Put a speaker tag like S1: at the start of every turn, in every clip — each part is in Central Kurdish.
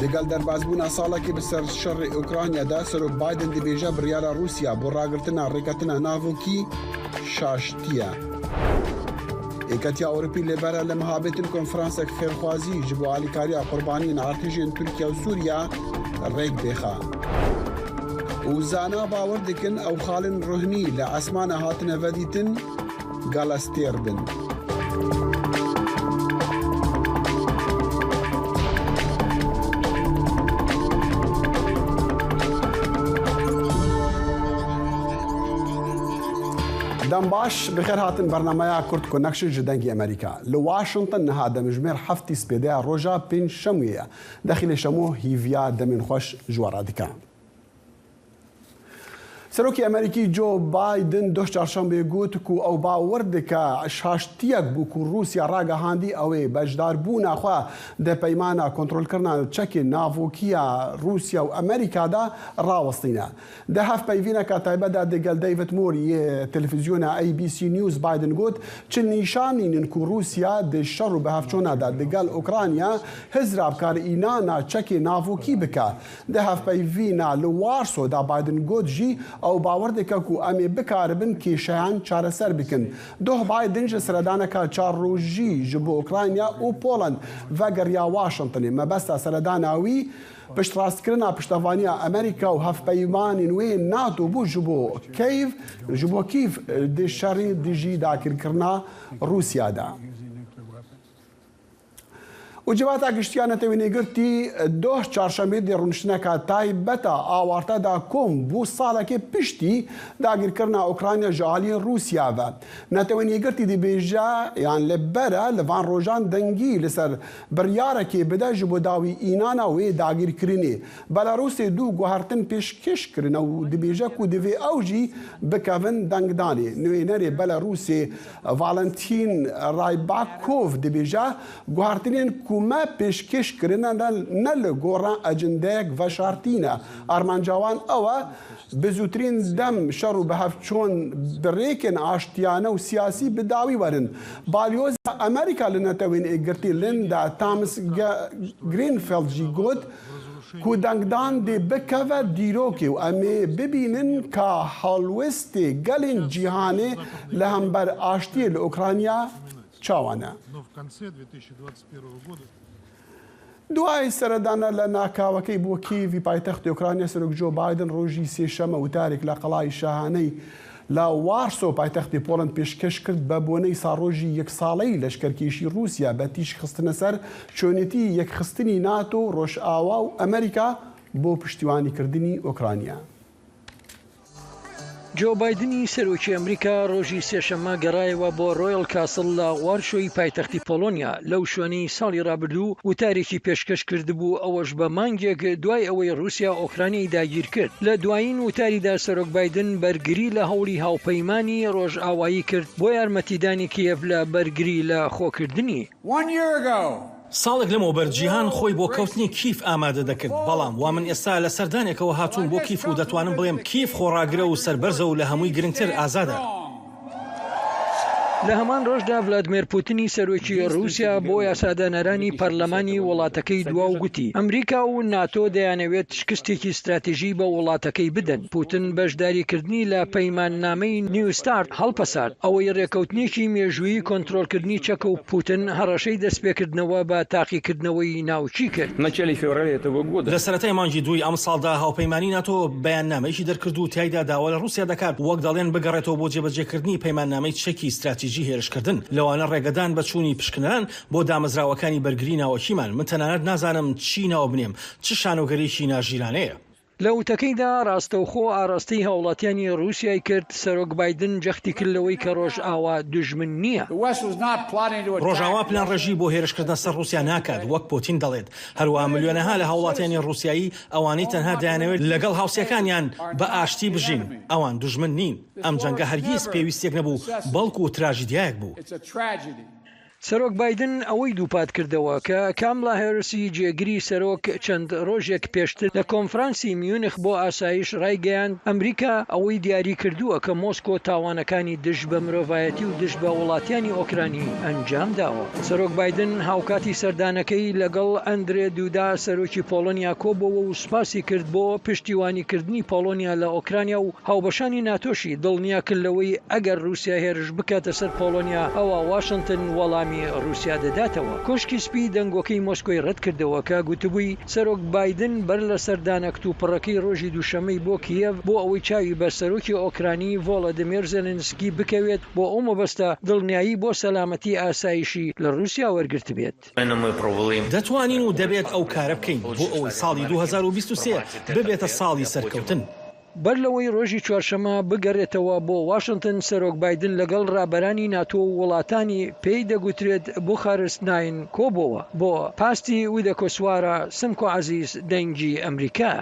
S1: Digel derbasbûna salekê bi ser şerê Ukrayna de Serok Biden dibêje biryara Rûsya bo ragirtina rêketina navokî şaştî ye. Yeketiya Ewropî li ber e li mehabêtin konferansek xêrxwazî ji bo alîkariya qurbaniyên artêşên Tirkiye û Sûriye rêk bêxe. Û zana bawer dikin ew xalên ruhnî li esmana hatine vedîtin galestêr bin. Dem baş, bi xêr hatin bernameya Kurd Connection ji Dengê Amerîka. Li Washington niha demjimêr heftî spêdeya roja pêncşemûyê ye. Dexîlê Şemo hîviya demên xweş ji we re dike. Serokê Amerîkî Joe Biden doh çarşembê got ku ew bawer dike şaştiyek bû ku Rûsya ragihandî ew ê beşdarbûna xwe di peymana kontrolkirina çekên navokî ya Rûsya û Amerîka de rawestîne. Di hevpeyvîneke taybet de digel David Moore yê televîzyona ABC News Biden got, Çi nîşan nînin ku Rûsya di şer û bihevçûna de digel Ukrayna hizra bikarînana çekê navokî bike. Di hevpeyvîna li Warsaw de Biden got jî ew bawer dike ku em ê bikaribin kêşeyan çareser bikin. Doh Biden ji seredaneka çar rojî ji bo Ukrayna û Poland vegeriya Washingtonê. Mebesta seredana wî Piştrastkirina piştevaniya Amerîka û hevpeymanên wê NATO bû ji bo Keyv ji bo Kîv di şerê dijî dagirkirina Rûsya de. Û Civata Giştî ya Netewên Yekgirtî doh çarşembê di rûniştineke taybet a awarte de kom bû salekê piştî dagirkirina Ukrayna ji aliyê Rûsya ve. Netewên Yekgirtî dibêje yan li ber e li van rojan dengî li ser Biryarekê bide ji bo dawî înana wê dagîrkirinê. Belarûsê du guhertin pêşkêş kirine û dibêje ku divê ew jî bikevin dengdanê. Nwênerê Belarûsê Valentin Raybakov dibêje, Guhertinên ku me pêşkêş kirine ne li gora ecindeyek veşartî ne. Armanca wan ew e Bi zûtirîn dem şer û bihevçûn bi rêkên aştiyane û siyasî bi dawî werin. Balyoza Amerîka li Netewên Yekgirtî Linda Thomas Greenfield jî got ku dengdan dê bikeve dîrokê û em ê bibînin ka helwestê gelên cîhanê li hember aştiyê li Ukrayna çawa ne. دوای سەردانە لە ناکاوەکەی بۆ کیێڤی پایتەختی ئۆکرانیا، سەرۆک جۆ بایدن ڕۆژی سێشەممە وتارێک لە قەڵای شاهانەی لە وارسۆ پایتەختی پۆڵەند پێشکەش کرد بە بۆنەی ساڵڕۆژی یەک ساڵەی لەشکەرکێشی ڕووسیا بە تیشک خستنە سەر چۆنێتی یەکخستنی ناتۆ و ڕۆژئاوا و ئەمریکا بۆ پشتیوانیکردنی ئۆکرانیا.
S2: جۆ بایدنی سەرۆکی ئەمریکا ڕۆژی سێشەممە گەڕایەوە بۆ ڕۆیەڵ کاسڵ لە وارشۆی پایتەختی پۆڵۆنیا، لەو شوێنەی ساڵی ڕابردوو وتارێکی پێشکەش کردبوو، ئەوەش بە مانگێک دوای ئەوەی ڕووسیا ئۆکرانیای داگیرکرد. لە دوایین وتاریدا سەرۆک بایدن بەرگری لە هەوڵی هاوپەیمانی ڕۆژئاوایی کرد بۆ یارمەتیدانی کیێڤ لە بەرگری لە خۆکردنی.
S3: ساڵێک لەمەوبەر جیهان خۆی بۆ کەوتنی کیف ئامادە دەکرد، بەڵام وا من ئێستا لە سەردانێکەوە هاتووم بۆ کیف و دەتوانم بڵێم کیف خۆڕاگرە و سەربەرزە و لە هەمووی گرنگتر ئازادە.
S2: لە هەمان ڕۆژدا ڤلادمێر پوتنی سەرۆکی ڕووسیا بۆ یاسادانەرانی پەرلەمانی وڵاتەکەی دوا و گوتی، ئەمریکا و ناتۆ دەیانەوێت شکستێکی ستراتیژی بە وڵاتەکەی بدەن. پوتن بەشداریکردنی لە پەیماننامەی نیو ستارت هەڵپەسارد، ئەوەی ڕێکەوتنێکی مێژوویی کۆنترۆڵکردنی چەکە و پوتن هەڕەشەی دەستپێکردنەوە بە تاقیکردنەوەی ناوکی کرد.
S3: لە سەرەتای مانگی دووی ئەمساڵدا هاوپەیمانی ناتۆ بەیاننامەیەکی دەرکرد و تیایدا داوا لە ڕووسیا دەکات وەک دەڵێن بگەڕێتەوە بۆ جێبەجێکردنی پەیماننامەی چەکی ستراتیجی هێرشکردن، لەوانە ڕێگەدان بە چوونی پشکنەران بۆ دامەزراوەکانی بەرگری ناوەکیمان، من تەنانەت نازانم چی ناوبنێم، چ شانۆگەرییەکی ناژیرانەیە.
S2: لە وتەکەیدا ڕاستەوخۆ ئاڕاستەی هاوڵاتیانی ڕووسیای کرد، سەرۆک بایدن جەختی کرد لەوەی کە ڕۆژئاوا دوژمن نییە.
S3: ڕۆژئاوا پلانڕێژی بۆ هێرشکردنە سەر ڕووسیا ناکات، وەک پۆتین دەڵێت. هەروەها ملیۆنەها لە هاوڵاتیانی ڕووسیایی، ئەوانەی تەنها دەیانەوێت لەگەڵ هاوسێکانیان بە ئاشتی بژین، ئەوان دوژمن نین. ئەم جەنگە هەرگیز پێویستییەک نەبوو، بەڵکو تراژیدیایەک بوو.
S2: سەرۆک بایدن ئەوەی دووپات کردەوە کە کامڵا هێرسی جێگری سەرۆک چەند ڕۆژێک پێشتر لە کۆنفرانسی میونخ بۆ ئاسایش ڕایگەیاند، ئەمریکا ئەوەی دیاری کردووە کە مۆسکۆ تاوانەکانی دژ بە مرۆڤایەتی و دژ بە وڵاتیانی ئۆکرانی ئەنجام داوە. سەرۆک بایدن هاوکاتی سەردانەکەی لەگەڵ ئەندرێ دودا سەرۆکی پۆڵۆنیا کۆبۆوە و سوپاسی کرد بۆ پشتیوانیکردنی پۆڵۆنیا لە ئۆکرانیا و هاوبەشانی ناتۆشی دڵنیا کرد لەوەی ئەگەر رووسیا هێرش بکاتە سەر پۆڵۆنیا ئەوا واشنتن وەڵامی رووسیا دەداتەوە. کۆشکی سپی دەنگۆکەی مۆسکۆی رەتکردەوە کە گوتبووی سەرۆک بایدن بەر لە سەردانە کتوپڕەکەی رۆژی دووشەممەی بۆ کیێڤ بۆ ئەوەی چاوی بە سەرۆکی ئۆکرانی ڤۆڵۆدیمێر زێلێنسکی بکەوێت بۆ ئەو مەبەستە دڵنیایی بۆ سەلامەتی ئاسایشی لە رووسیا وەرگرتبێت.
S3: دەتوانین و دەبێت ئەو کارە بکەین بۆ ئەوەی ساڵی 2023 ببێتە ساڵی سەرکەوتن.
S2: بەر لەوەی ڕۆژی چوارشەممە بگەرێتەوە بۆ واشنتن، سەرۆک بایدن لەگەڵ ڕابەرانی ناتۆ و وڵاتانی پێی دەگوترێت بوخارست ناین کۆبۆوە. بۆ پاستی ودەکۆسوارا، سمکۆ عەزیز، دەنگی ئەمریکا.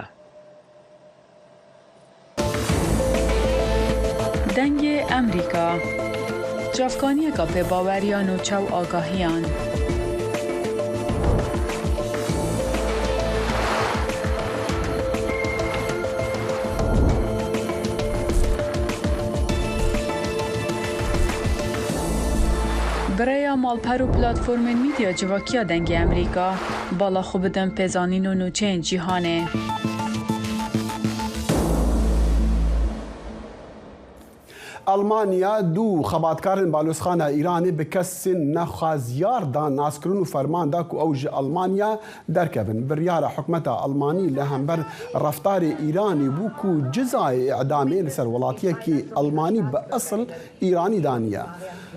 S4: دەنگێ ئەمریکا، چاڤکانیەکا پێباوەریا نوچە و ئاگاهیان. Bi rêya malper û platformên mîdya civakiya Dengê Amerîka, bala xwe bidin pêzanîn û nûçeyên cîhanê.
S1: Elmanya du xebatkarên Balozxana Îranê bi kesên nexwazyar da naskirin û ferman da ku ew ji Elmanya derkevin. Biryara hikûmeta Elmanî li hember reftarê Îranê bû ku cizayê îdamê li ser welatiyekî Elmanî bi esil Îranî daniye.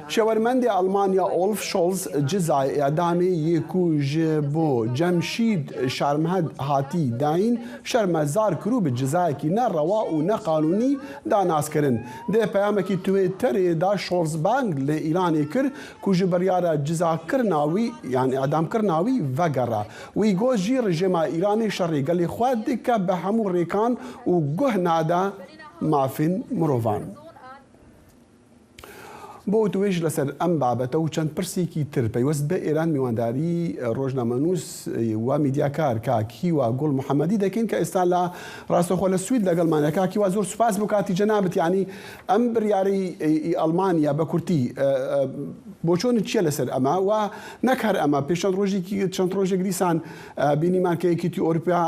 S1: Şêwermendê Elmanya Olf Scholz cizayê îdamê yê ku ji bo Cemşîd Şarmhed hatî dayîn şermezar kir û bi cizayekî ne rewa û ne qanûnî da naskirin. Di peyamekî Twitterê de Scholz bang li Îranê kir ku ji biryara cizakirina wî yan îdamkirina wî vegere. Wî got jî rejîma Îranê şerê gelê xwe dike bi hemû rêkan û guh nade mafên mirovan. Bo wtûêj li ser em babete û çend pirsêkî tir peywest bi Êran mîwandarî rojnamenûs و میدیاکار کاک هیوا گوڵ محەمەدی دەکەین کە ئێستا لە ڕاستەوخۆ لە سوید لەگەڵمانە. کاک هیوا زۆر سوپاس بۆ کاتی جەنابت یانی ئەم بریارەی ئەڵمانیا بە کورتی بۆچۆنت چیە لەسەر ئەمە و نەک هەر ئەمە پێش چەند ڕۆژێکی چەند ڕۆژێک دیسان بینیمان کە یەکێتی ئەوروپا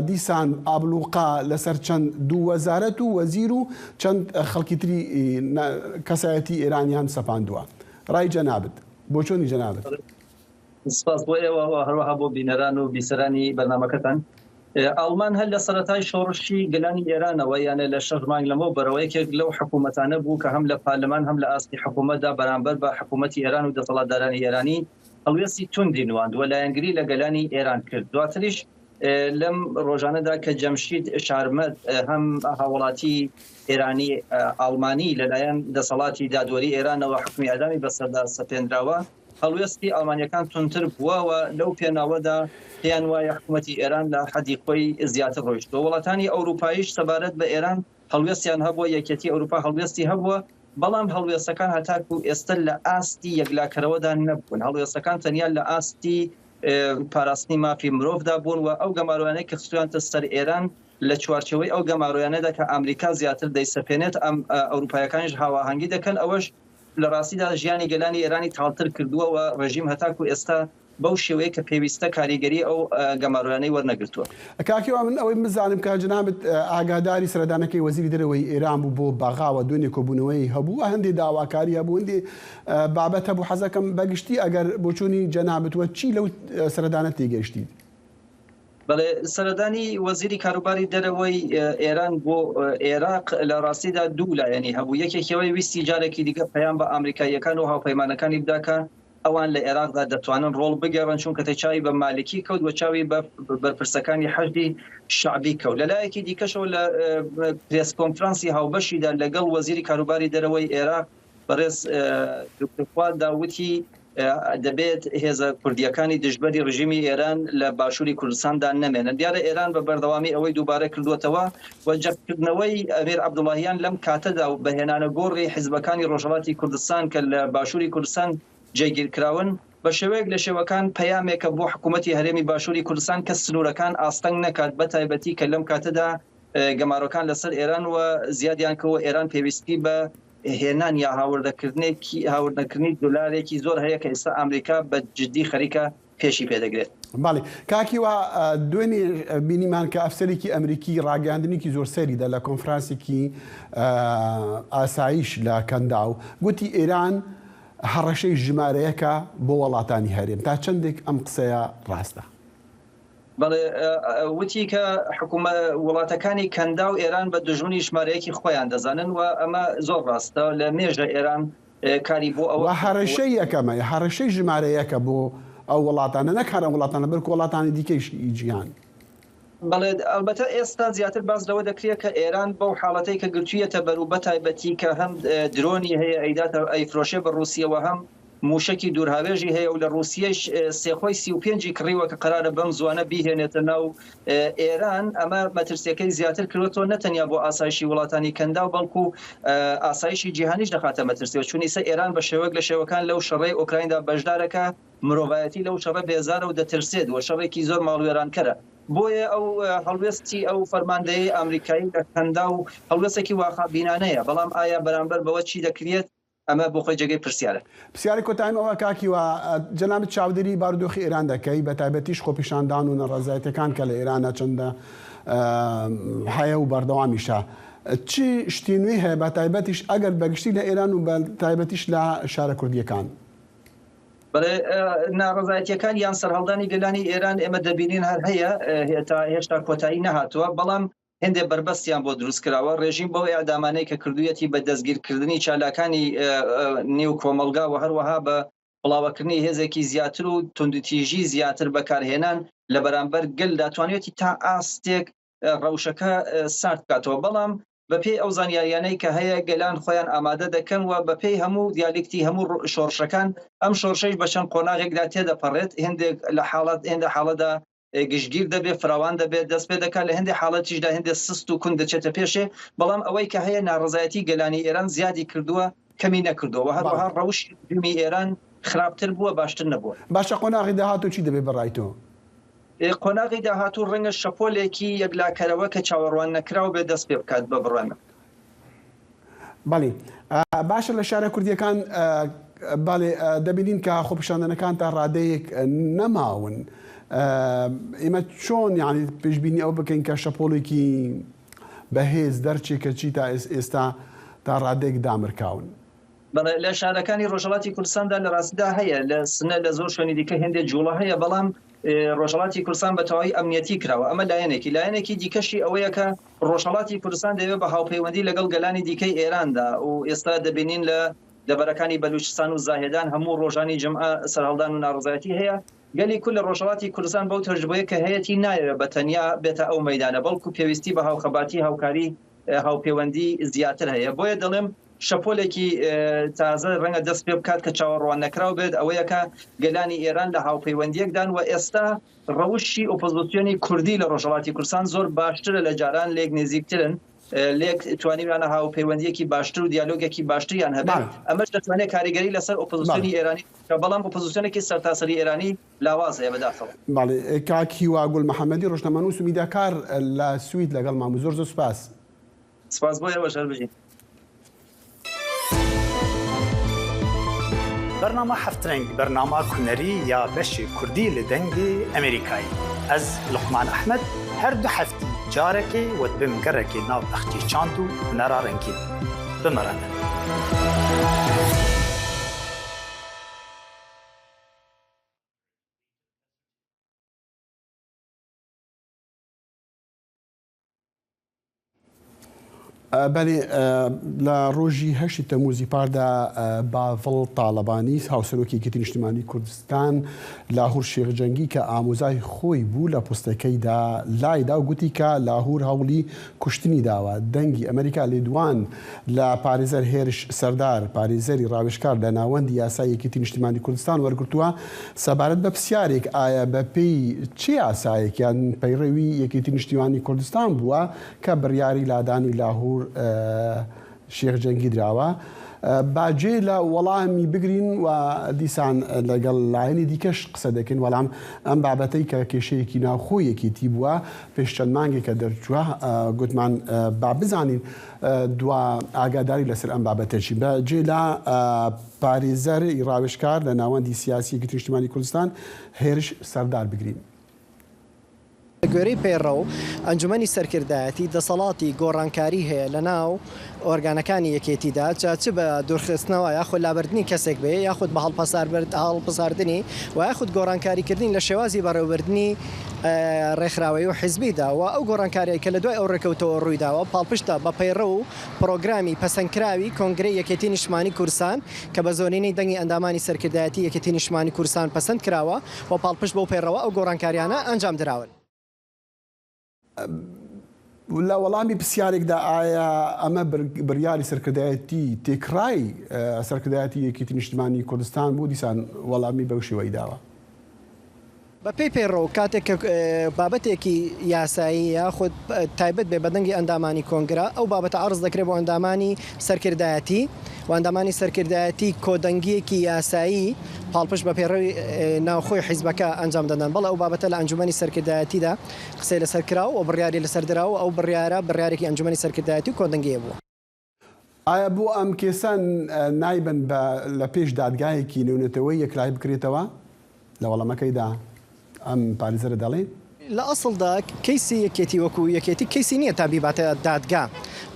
S1: دیسان ئابلوقە لەسەر چەند دوو وەزارەت و وەزیر و چەند خەڵکی تری کەسایەتی ئێرانیان سەپاندووە. ڕای جەنابت، بۆچۆنی جەنابت؟
S5: سپاس بۆ ئێوە و هەروەها بۆ بینەران و بیسەرانی بەرنامەکەتان. ئاڵمان هەر لە سەرەتای شۆڕشی گەلانی ئێرانەوە یانە لە شەش مانگ لەمەو بەرەوە یەکێک لەو حکوومەتانە بوو کە هەم لە پارلمان هەم لە ئاستی حکوومەتدا بەرامبەر بە حکوومەتی ئێران و دەسەڵاتدارانی ئێرانی هەڵوێستی توندی نواند و لایەنگری لە گەلانی ئێران کرد. دواتریش لەم ڕۆژانەدا کە جەمشید شارمەد هەم هاوڵاتی ئێرانی ئاڵمانی لەلایەن دەسەڵاتی دادوەری ئێرانەوە حوکمی ئێعدامی بەسەردا سەپێنراوە، هەڵوێستی ئاڵمانییەکان توندتر بووە و لەو پێناوەدا پێیان وایە حکوومەتی ئێران لە حەدی خۆی زیاتر ڕۆیشتووە. وڵاتانی ئەورووپاییش سەبارەت بە ئێران هەڵوێستیان هەبووە، یەکیەتیی ئەورووپا هەڵوێستی هەبووە، بەڵام هەڵوێستەکان هەتاکوو ئێستە لە ئاستی یەکلاکەرەوەدا نەبوون. هەڵوێستەکان تەنیا لە ئاستی پاراستنی مافی مرۆڤدا بوون و ئەو گەمارۆیانەی کە خستویانتە سەر ئێران لە چوارچێوەی ئەو گەمارۆیانەدا کە ئامریکا زیاتر دەیسەپێنێت، ئەم ئەوروپایەکانیش هاواهەنگی دەکەن، ئەوەش لە ڕاستیدا ژیانی گەلانی ئێرانی تاڵتر کردووە و ڕێژیم هەتاکوو ئێستا بەو شێوەیە کە پێویستە کاریگەری ئەو گەمارۆیانەی وەرنەگرتووە.
S1: کاک هیوا من ئەوەی بزانم کە جەنابت ئاگاداری سەردانەکەی وەزیری دەرەوەی ئێران بوو بۆ بەغا و دوێنێ کۆبوونەوەی هەبوو و هەندێ داواکاری هەبوو هەندێ بابەت هەبوو حەزەکەم بەگشتی ئەگەر بۆچوونی جەنابت وە چی لەو سەردانە تێگەیشتیت؟
S5: بەڵێ سەردانی وەزیری کاروباری دەرەوەی ئێران بۆ ئێراق لە ڕاستیدا دوو لایەنی هەبوو یەکێکیەوەی ویستی جارێکی دیکە پەیام بە ئامریکاییەکان و هاوپەیمانەکانی بدا کە ئەوان لە ئێراقدا دەتوانن ڕۆڵ بگێڕن چونکە تە چاوی بە مالکی کەوت و چاوی بە بەرپرسەکانی حەشدی شەعبی کەوت لە لایەکی دیکەشەوە لە پرێس کۆنفرانسی هاوبەشیدا لەگەڵ وەزیری کاروباری دەرەوەی ئێراق بەڕێز دکتۆر فواد وتی دەبێت هێزە کوردییەکانی دژبەری ڕژیمی ئێران لە باشووری کوردستاندا نەمێنن. دیارە ئێران بە بەردەوامی ئەوەی دووبارە کردووەتەوە و جەختکردنەوەی ئەمیر عەبدوڵاهیان لەم کاتەدا و بە هێنانە گۆڕی حیزبەکانی ڕۆژهەڵاتی کوردستان کە لە باشووری کوردستان جێگیر کراون. بە شێوەیەک لە شێوەکان پەیامێکە بۆ حکوومەتی هەرێمی باشووری کوردستان کە سنوورەکان ئاستەنگ نەکات بە تایبەتی کە لەم کاتەدا گەمارۆکان لەسەر ئێران و زیادیان کردووە ئێران پێویستی بە هێنان یا هاوردەکردنێکی هاوردەکردنی دولارێکی زۆر هەیە کە ئێستا ئامریکا بە جدی خەریکە پێشی پێ دەگرێت.
S1: بەڵێ کاک هیوا دوێنێ بینیمان کە ئەفسەرێکی ئەمریکی ڕاگەیاندنێکی زۆر سەیری دا لە کۆنفرانسێکی ئاسایش لە کەنداو گوتی ئێران هەڕەشەی ژمارەیەکە بۆ وەڵاتانی هەرێم تا چەندێک ئەم قسەیە ڕاستە؟
S5: بەڵێ وتی کە حکوومە وڵاتەکانی کەنداو ئێران بە دوژمنی ژمارەیەکی خۆیان دەزانن و ئەمە زۆر ڕاستە لە مێژە ئێران کاری بۆ ئەوە
S1: و هەڕەشەی یەکەمە هەڕەشەی ژمارە یەکە بۆ ئەو وڵاتانە نەک هەر ئەو وڵاتانە بەلکو وڵاتانی دیکەیش ئی جیهان.
S5: بەڵێ ئەلبەتە ئێستا زیاتر باس لەوە دەکرێت کە ئێران بەو حاڵەتەی کە گرتوویەتە بەر و بەتایبەتی کە هەم درۆنی هەیە ئەیداتە ئەیفرۆشێ بە ڕووسیە و هەم مووشەکی دوورهاوێژی هەیە و لە ڕووسیەیش سێخۆی 35 ی کڕیوە کە قەرارە بەم زووانە بیهێنێتە ناو ئێران، ئەمە مەترسیەکەی زیاتر کردوەتەوە نە تەنیا بۆ ئاسایشی وڵاتانی کەنداو بەڵکو ئاسایشی جیهانیش دەخاتە مەترسیەوە چون ئیسە ئێران بە شێوەک لە شێوەکان لەو شەڕەی ئۆکرایندا بەشدارە کە مرۆڤایەتی لەو شەڕە بێزارە و دەترسێت و شەڕێکی زۆر ماڵوێرانکەرە بۆیە ئەو هەڵوێستی ئەو فەرماندەیەی ئامریکایی لە کەنداو هەڵوێستێکی واقعبینانەیە بەڵام ئایا بەرامبەر بەوە چی دەکریەت ئەمە بۆ خۆی جێگەی پرسیارە.
S1: پرسیاری کۆتاییم ئەوە کاک هیوا، جەنابت چاودێری بارودۆخی ئێران دەکەی، بە تایبەتیش خۆپیشاندان و ناڕەزایەتیەکان کە لە ئێرانە چەندە هەیە و بەردەوامیشە. چ شتی نوێ هەیە بە تایبەتیش ئەگەر بە گشتی لە ئێران و بە تایبەتیش لە شارە کوردیەکان؟
S5: بەڵێ ناڕەزایەتیەکان یان سەرهەڵدانی گەلانی ئێران ئێمە دەبینین هەر هەیە، تا هێشتا کۆتایی نەهاتووە، بەڵام هێندێ بەربەستیان بۆ دروست کراوە، ڕێژیم بەو ئێعدامانەی کە کردوویەتی بە دەستگیرکردنی چالاکانی نێو کۆمەڵگا و هەروەها بە بڵاوەکردنی هێزێکی زیاتر و توندوتیژی زیاتر بەکارهێنان لە بەرامبەر گەلدا توانیویەتی تا ئاستێک ڕەوشەکە سارد بکاتەوە، بەڵام بەپێی ئەو زانیاریانەی کە هەیە گەلان خۆیان ئامادە دەکەن و بەپێی هەموو دیالیکتی هەموو شۆڕشەکان ئەم شۆڕشەیش بە چەند قۆناغێکدا تێدەپەڕێت، هێندێک لە حاڵەت هێندە حاڵەدا گشتگیر دەبێت، فراوان دەبێت، دەست پێ دەکات، لە هەندێک حاڵەتیشدا هەندێک سست و کون دەچێتە پێشێ، بەڵام ئەوەی کە هەیە ناڕەزایەتی گەلانی ئێران زیادی کردووە، کەمی نەکردووە و هەروەها ڕەوشی ڕژیمی ئێران خراپتر بووە، باشتر نەبووە.
S1: باشە قۆناغی داهاتوو چی دەبێت بە ڕای تۆ؟
S5: قۆناغی داهاتوو ڕەنگە شەپۆلێکی یەکلاکەرەوە کە چاوەڕوان نەکراو بێت دەست پێ بکات بە بڕوای من.
S1: بەڵی باشە لە شارە کوردیەکان بەڵێ دەبینین کە خۆپیشاندانەکان تا ڕادەیەک نەماون ئێمە چۆن یعنی پێشبینی ئەو بکەین کە شەپۆڵێکی بەهێز دەرچێ کە چی تا ئێستا تا ڕادەیەک دامرکاون.
S5: بەڵێ لە شارەکانی ڕۆژهەڵاتی کوردستاندا لە ڕاستیدا هەیە، لە سنە لە زۆر شوێنی دیکە هێندێک جووڵە هەیە، بەڵام ڕۆژهەڵاتی کوردستان بە تەواوی ئەمنیەتی کراوە، ئەمە لایەنێکی، لایەنێکی دیکەشی ئەوەیە کە ڕۆژهەڵاتی کوردستان دەیەوێت بە هاوپەیوەندی لەگەڵ گەلانی دیکەی ئێراندا و ئێستا دەبینین لە دەڤەرەکانی بەلوچستان و زاهێدان هەموو ڕۆژانی جومعە سەرهەڵدان و ناڕەزایەتی هەیە، گەلی کورد لە ڕۆژهەڵاتی کوردستان بەو تەجروبەیە کە هەیەتی نایەوێت بە تەنیا بێتە ئەو مەیدانە، بەڵکو پێویستی بە هاوخەباتی، هاوکاری، هاوپێوەندی زیاتر هەیە، بۆیە دەڵێم شەپۆلێکی تازە ڕەنگە دەست پێ بکات کە چاوەڕواننەکراو بێت، ئەوەیە کە گەلانی ئێران لە هاوپەیوەندییەکدان و ئێستا ڕەوشی ئۆپۆزسیۆنی کوردی لە ڕۆژهەڵاتی کوردستان زۆر باشترە لە جاران، لێک نزیکترن، لێک توانیویانە هاوپەیوەندییەکی باشتر و دیالۆگێکی باشتریان هەبێت، ئەمەش دەتوانێت کاریگەری لەسەر ئۆپۆزسیۆنی ئێرانی بکات، بەڵام ئۆپۆزسیۆنێکی سەرتاسەری ئێرانی لاواز هەیە بەداخەوە.
S1: بەڵێ کاک هیوا گوڵ محەمەدی ڕۆژنامەنووس و میدیاکار لە سوید لەگەڵمان بوو زۆر زۆر سوپاس.
S5: سپاس بۆ ئێوەش هەر بژین.
S6: بەرنامە هەفترەنگ بەرنامە هونەری یا بەشی کوردی لە دەنگی ئەمریکایی ئەز لوقمان ئەحمەد هەر دو هەفتی جارەکێ وە دبم گەڕێکێ ناو بەخچی چاند و هونەرا ڕەنگین بمەرەنە.
S1: بەێ لە ڕۆژی هەشتی تەموزی پاردا باڤڵ تاالبانی هاوسەرۆکی یەکێتی نیشتمانی کوردستان لاهور شێخ جەنگی کە ئامۆزای خۆی بوو لە پۆستەکەیدا لایدا و گوتی کە لاهور هەوڵی کوشتنی داوە دەنگی ئەمریکا لێدوان لە پارێزەر هێرش سەردار پارێزەری ڕاوێژکار لە ناوەندی یاسای یەکێتی نیشتمانی کوردستان وەرگرتووە سەبارەت بە پرسیارێک ئایا بە پێی چ یاسایەک یان پەیڕەوی یەکێتی نیشتیمانی کوردستان بووە کە بڕیاری لادانی لاهور شێخ جەنگی دراوە؟ با جێ لە وەڵامی بگرین و دیسان لەگەڵ لایەنی دیکەش قسە دەکەین، بەڵام ئەم بابەتەی کە کێشەیەکی ناوخۆی یەکێتی بووە پێش چەند مانگێکە دەرچووە گوتمان با بزانین دوا ئاگاداری لەسەر ئەم بابەتە چی. بە جێ لە پارێزەر ی ڕاوێژکار لە ناوەندی سیاسی یەکێتی نیشتیمانی کوردستان هێرش سەردار بگرین.
S7: بە گوێرەی پەیڕەو، ئەنجومەنی سەرکردایەتی دەسەڵاتی گۆڕانکاری هەیە لەناو ئۆرگانەکانی یەکێتیدا، جا چ بە دوورخستنەوە یاخود لابردنی کەسێک بێ یاخود بە هەڵپەساردنی و یاخود گۆڕانکاریکردنی لە شێوازی بەڕێوەبردنی ڕێکخراوەیی و حیزبیدا و ئەو گۆڕانکارییەی کە لە دوای ئەو ڕێکەوتەوە ڕوویداوە پاڵپشتە بە پەیڕەو و پڕۆگرامی پەسەندکراوی کۆنگرەی یەکێتی نیشتمانی کوردستان کە بە زۆرینەی دەنگی ئەندامانی سەرکردایەتی یەکێتی نیشتمانی کوردستان پەسەند کراوە و پاڵپشت بەو پەیڕەوە ئەو گۆڕانکاریانە ئەنجام دراون.
S1: لە وەڵامی پرسیارێکدا ئایا ئەمە بڕیاری سەرکردایەتی تێکڕای سەرکردایەتی یەکێتی نیشتمانی کوردستان بوو دیسان وەڵامی بەو شێوەی داوە.
S7: بەپێی پەیڕەو کاتێک کە بابەتێکی یاسایی یاخود تایبەت بێ بە دەنگی ئەندامانی کۆنگرە ئەو بابەتە عەرز دەکرێت بۆ ئەندامانی سەرکردایەتی و ئەندامانی سەرکردایەتی کۆدەنگییەکی یاسایی پاڵپشت بە پەیڕەوی ناوخۆی حیزبەکە ئەنجام دەدەن. بەڵێ ئەو بابەتە لە ئەنجومەنی سەرکردایەتیدا قسەی لەسەر کرا و بڕیاری لەسەر درا و ئەو بڕیارە بڕیارێکی ئەنجومەنی سەرکردایەتی و کۆدەنگیی بوو.
S1: ئایا بۆ ئەم کێسە نایبەن بە لە پێش دادگایەکی نێونەتەوەیی یەکلایی بکرێتەوە؟ لە وەڵامەکەیدا ئەم پارێزەرە دەڵێ.
S7: لە ئەسڵدا کەیسی یەکێتی وەکو یەکێتی کەیسی نییە تا بیباتە دادگا،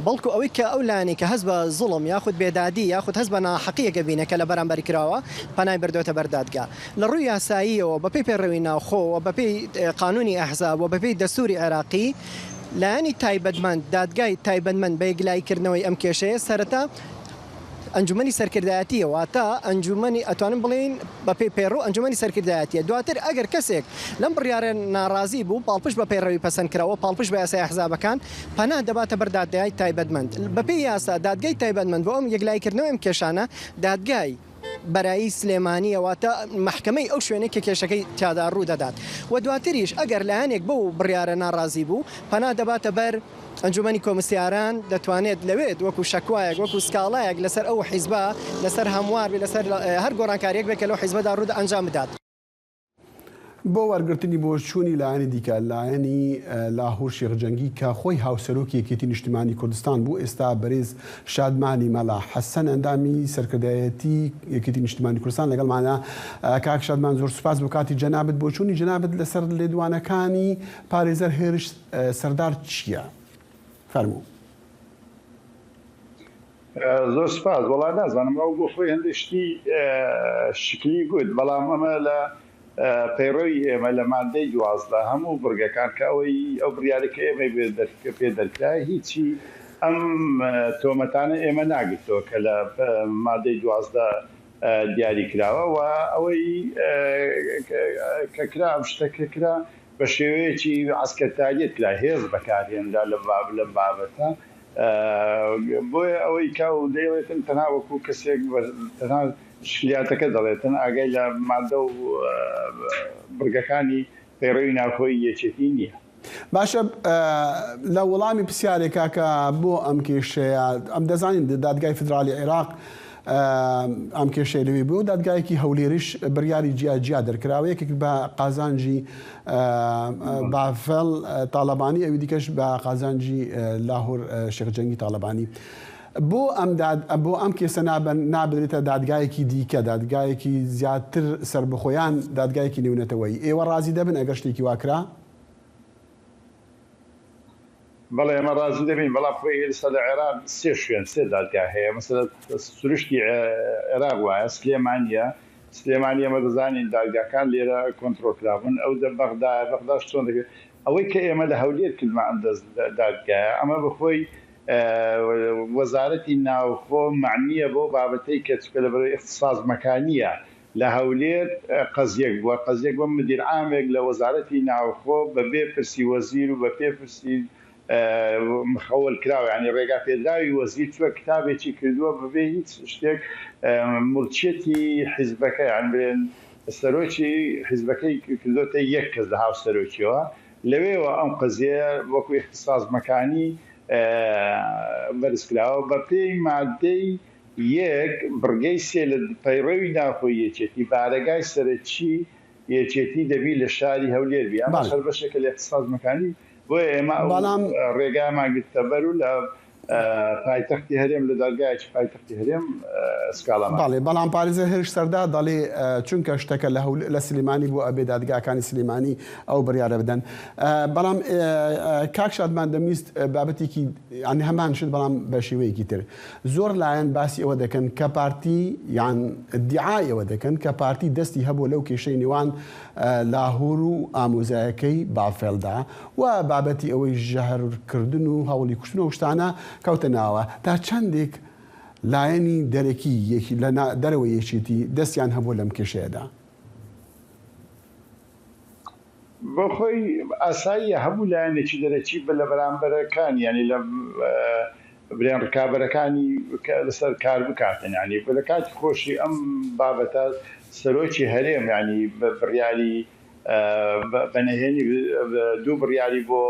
S7: بەڵکو ئەوەی کە ئەو لایەنەی کە هەست بە زوڵم یاخود بێدادی یاخود هەست بە ناحەقییەک ئەبینێ کە لە بەرامبەری کراوە پەنای بردۆتە بەر دادگا. لە ڕووی یاساییەوە بەپێی پەیڕەوی ناوخۆ و بەپێی قانوونی ئەحزاب و بەپێی دەستووری عێراقی لایەنی تایبەتمەند، دادگای تایبەتمەند بە یەکلاییکردنەوەی ئەم کێشەیە سەرەتا ئەنجومەنی سەرکردایەتییە، واتە ئەنجومەنی ئەتوانم بڵێین بەپێی پەیڕەو ئەنجومەنی سەرکردایەتییە، دواتر ئەگەر کەسێک لەم بڕیارە ناڕازی بوو پاڵپشت بە پەیڕەوی پەسەندکراوە، پاڵپشت بە یاسای ئەحزابەکان، پەنا دەباتە بەر دادگای تایبەتمەند. بەپێی یاسا دادگای تایبەتمەند بۆ ئەم یەکلاییکردنەوەی ئەم کێشانە دادگای. بەرایی سلێمانییە واتە مەحکەمەی ئەو شوێنەی کە کێشەکەی تیادا ڕوو دەدات و دواتریش ئەگەر لایەنێک بەو بڕیارە ناڕازی بوو پەنا دەباتە بەر ئەنجومەنی کۆمسیاران دەتوانێت لەوێت وەکو شەکوایەک وەکو سکاڵایەک لەسەر ئەو حیزبە لەسەر هەموار بێت لەسەر هەر گۆڕانکارییەک بێت کە لەو حیزبەدا ڕوو ئەنجام بدات.
S1: بۆ وەرگرتنی بۆچوونی لایەنی دیکە، لایەنی لاهور شێخ جەنگی کە خۆی هاوسەرۆکی یەکێتی نیشتیمانی کوردستان بوو، ئێستا بەرێز شادمانی مەلا حەسەن ئەندامی سەرکردایەتی یەکێتی نیشتیمانی کوردستان لەگەڵمانە. کاک شادمان زۆر سوپاس بۆ کاتی جەنابت، بۆچوونی جەنابت لەسەر لێدوانەکانی پارێزەر هێرش سەردار چییە؟ فەرموو.
S8: زۆر سپاس. وەڵا نازانم ئەو بۆ خۆی هەندێک شتی شکلی گوت، بەڵام ئەمە لە پەیڕەوی ئێمە لە مادەی 12 هەموو بڕگەکان کە ئەوەی ئەو بڕیارەی کە ئێمەی پێ دەرکرا هیچی ئەم تۆمەتانە ئێمە ناگرتەوە کە لە مادەی 12 دیاری کراوە و ئەوەی کە کرا ئەم شتە کە کرا بە شێوەیەکی عەسکەرتاریەت کرا هێز بەکارهێنرا لەم بابەتە بۆیە ئەوەی کە ئەو دەیڵێتن تەنها وەکو کەسێک تەنها شکلیاتەکە دەڵێتن ئاگای لە مادە و بڕگەکانی پەیڕەوی ناوخۆی یەکێتی نییە.
S1: باشە لە وەڵامی پرسیارێکا کە بۆ ئەم کێشەیە ئەم دەزانین دادگای فیدراڵی عێراق ئەم کێشەی لەوێ بوو دادگایەکی هەولێریش بڕیاری جیا جیا دەرکراوە یەکێک بە قازانجی بافڵ تاڵەبانی ئەوی دیکەش بە قازانجی لاهور شێخ جەنگی تاڵەبانی. بۆ ئەم داد بۆ ئەم کێسە نابن نابرێتە دادگایەکی دیکە دادگایەکی زیاتر سەربەخۆیان دادگایەکی نێونەتەوەیی ئێوە ڕازی دەبن ئەگەر شتێکی وا کرا؟
S8: بەڵێ ئێمە ڕازی دەبین، بەڵام خۆی ئێستا لە عێراق سێ شوێن سێ دادگا هەیە، مەسەلەن سروشتی عێراق وایە، سلێمانییە، سلێمانی ئێمە دەزانین دادگاکان لێرە کۆنترۆڵ کرابوون، ئەو دە بەغدایە، بەغداش چۆن دەکرێت، ئەوەی کە ئێمە لە هەولێر کردمان ئەم دەست دادگایە، ئەمە بەخۆی وەزارەتی ناوخۆ مەعنییە بەو بابەتەی کە چونکە لەبەرئەوەی ئیختیساس مەکانییە لە هەولێر قەزیەک بووە، قەزیەک بووە مدیر عامێک لە وەزارەتی ناوخۆ بە بێ پرسی وەزیر و بە پێ پرسی مخەوەل کراو یانی ڕێگا پێدراوی وەزیر چووە کتابێکی کردووە بە بێ هیچ شتێک موڵکیەتی حیزبەکە یان بڵێن سەرۆکی حیزبەکەی کردۆتە یەک کەس لە هاوسەرۆکیەوە لەوێوە ئەم قەزیەیە وەکو ئیختیساس مەکانی بەرز کراوە بە پێی مادەی. یەک، بڕگەی سێ لە پەیڕەوی ناوخۆی یەکێتی، بارەگای سەرەکی یەکێتی دەبی لە شاری هەولێر بی، ئەمەش هەر بەشێکە لە اختصاص مکانی، بۆیە ئێمە ئەو ڕێگایەمان گرتەبەر و لە پایتەختی هەرێم لە دادگایەکی پایتەختی هەرێم سکاڵامان
S1: بەڵێ بەڵام پارێزەر هێرش سەردار دەڵێ چونکە شتەکە لە هەول لە سلێمانی بوو ئەبێ دادگاکانی سلێمانی ئەو بڕیارە بدەن بەڵام کاک شادمان دەمویست بابەتێکی یانی هەمان شت بەڵام بە شێوەیەکی تر زۆر لایەن باسی ئەوە دەکەن کە پارتی یان ئیدیعای ئەوە دەکەن کە پارتی دەستی هەبووە لەو کێشەی نێوان لاهور و ئامۆزایەکەی بافێڵدا و بابەتی ئەوەی ژەهرکردن و هەوڵی کوشتن و ئەو شتانە کەوتە ناوە تا چەندێک لایەنی دەرەکی لە دەرەوەی یەکێتی دەستیان هەبووە لەم کێشەیەدا؟
S8: بۆ خۆی ئاساییە هەموو لایەنێکی دەرەکی لە بەرامبەرەکانی یانی لە برێن ڕکابەرەکانی لەسەر کار بکاتن یانی لە کاتی خۆشی ئەم بابەتە سەرۆکی هەرێم یانی بڕیاری بە نهێنی دوو بڕیاری بۆ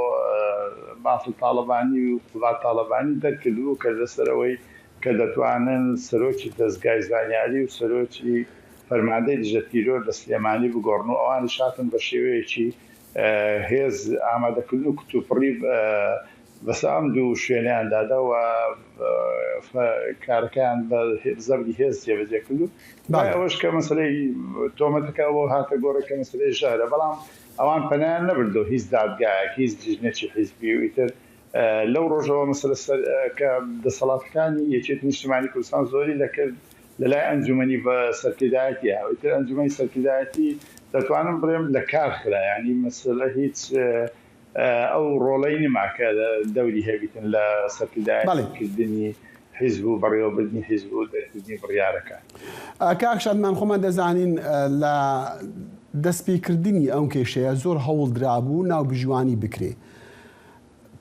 S8: بافڵ تاڵەبانی و قوباد تاڵەبانی دەرکردبوو کە لەسەر ئەوەی کە دەتوانن سەرۆکی دەزگای زانیاری و سەرۆکی فەرماندەی دژە تیرۆر لە سلێمانی بگۆڕن و ئەوانیش هاتن بە شێوەیەکی هێز ئامادەکردن و کتوپڕی بەسەر ئەم دوو شوێنەیان دادا و کارەکەیان بە زەبری هێز جێبەجێ کرد و دوای ئەوەش کە مەسەلەی تۆمەتەکە ئەوە هاتە گۆڕێ کە مەسەلەی ژەهرە بەڵام ئەوان پەنایان نەبردەوە هیچ دادگایەک هیچ لیژنەکی حیزبی و ئیتر لەو ڕۆژەوە مەسەلە سەر کە دەسەڵاتەکانی یەکێتی نیشتیمانی کوردستان زۆری لەکرد لەلای ئەنجومەنی سەرکردایەتی ئیتر ئەنجومەنی سەرکردایەتی دەتوانم بڵێم لە کار خرا یانی مەسەلە هیچ ئەو ڕۆڵەی نما کە دەوری هەبیتن لە سەرکردایەتی کردنی حیزب و بەڕێوەبردنی حیزب و دەرکردنی بڕیارەکان.
S1: کاک شادمان خۆمان دەزانین لە دەستپێکردنی ئەم کێشەیە زۆر هەوڵ درابوو ناوبژیوانی بکرێ.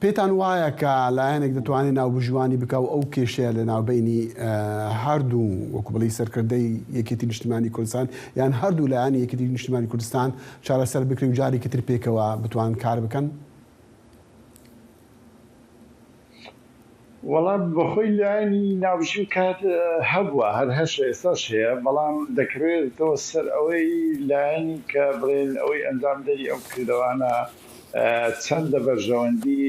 S1: پێتان وایە کە لایەنێک دەتوانێت ناوبژیوانی بکا و ئەو کێشەیە لە ناوبەینی هەردوو وەکو بڵێی سەرکردەی یەکێتی نیشتیمانی کوردستان یان هەردوو لایەنی یەکێتی نیشتیمانی کوردستان چارەسەر بکرێ و جارێکی تر پێکەوە بتوان کار بکەن؟
S8: وەڵا بەخۆی لایەنی ناوبژی و کار هەبووە هەر هەشە ئێستاش هەیە بەڵام دەکرێتەوە سەر ئەوەی لایەنی کە بڵێن ئەوەی ئەنجامدەری ئەو کردەوانە چەند لە بەرژەوەندی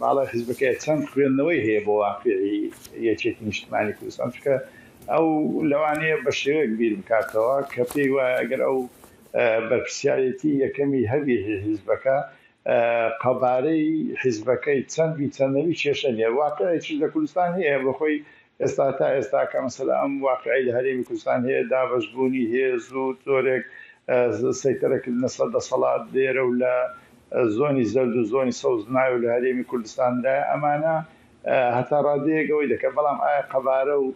S8: باڵای حیزبەکەیە، چەند خوێندنەوەی هەیە بۆ واقیعی یەکێتی نیشتمانی کوردستان، چونکە ئەو لەوانەیە بە شێوەیەک بیر بکاتەوە کە پێی وایە ئەگەر ئەو بەرپرسیارێتی یەکەمی هەبی حیزبەکە قەبارەی حیزبەکەی چەند بی چەند نەبی کێشە نییە. واقیعێکیش لە کوردستان هەیە بەخۆی ئێستا تا ئێستا کە مەسەلە ئەم واقیعەی لە هەرێمی کوردستان هەیە دابەشبوونی هێز و جۆرێک سەیتەرەکردنە سەر دەسەڵات لێرە و لە زۆنی زەرد و زۆنی سەوز ناوێ لە هەرێمی کوردستان دایە ئەمانە هەتا ڕادەیەک ئەوەی دەکەن بەڵام ئایا قەبارە و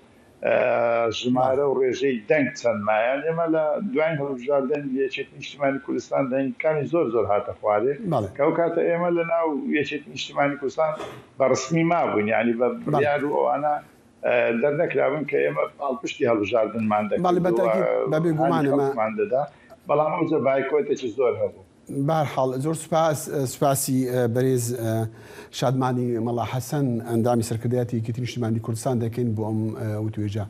S8: ژمارە و ڕێژەی دەنگ چەند مایە؟ ئێمە لە دواین هەڵبژاردن یەکێتی نیشتیمانی کوردستان دەنگەکانی زۆر زۆر هاتە خوارێ کە ئەو کاتە ئێمە لە ناو یەکێتی نیشتیمانی کوردستان بە ڕسمی مابووین یانی بە بڕیار و ئەوانە دەرنەکرابوون کە ئێمە پاڵپشتی هەڵبژاردنمان دەکرد و هانی خەڵکمان دەدا بەڵام ئەوجە بایکۆتێکی زۆر هەبوو.
S1: بەهەرحاڵ زۆر سوپاس سوپاسی بەرێز شادمانی مەڵا حەسەن ئەندامی سەرکردایەتی یەکێتی نیشتیمانی کوردستان دەکەین بۆ ئەم وتوێژە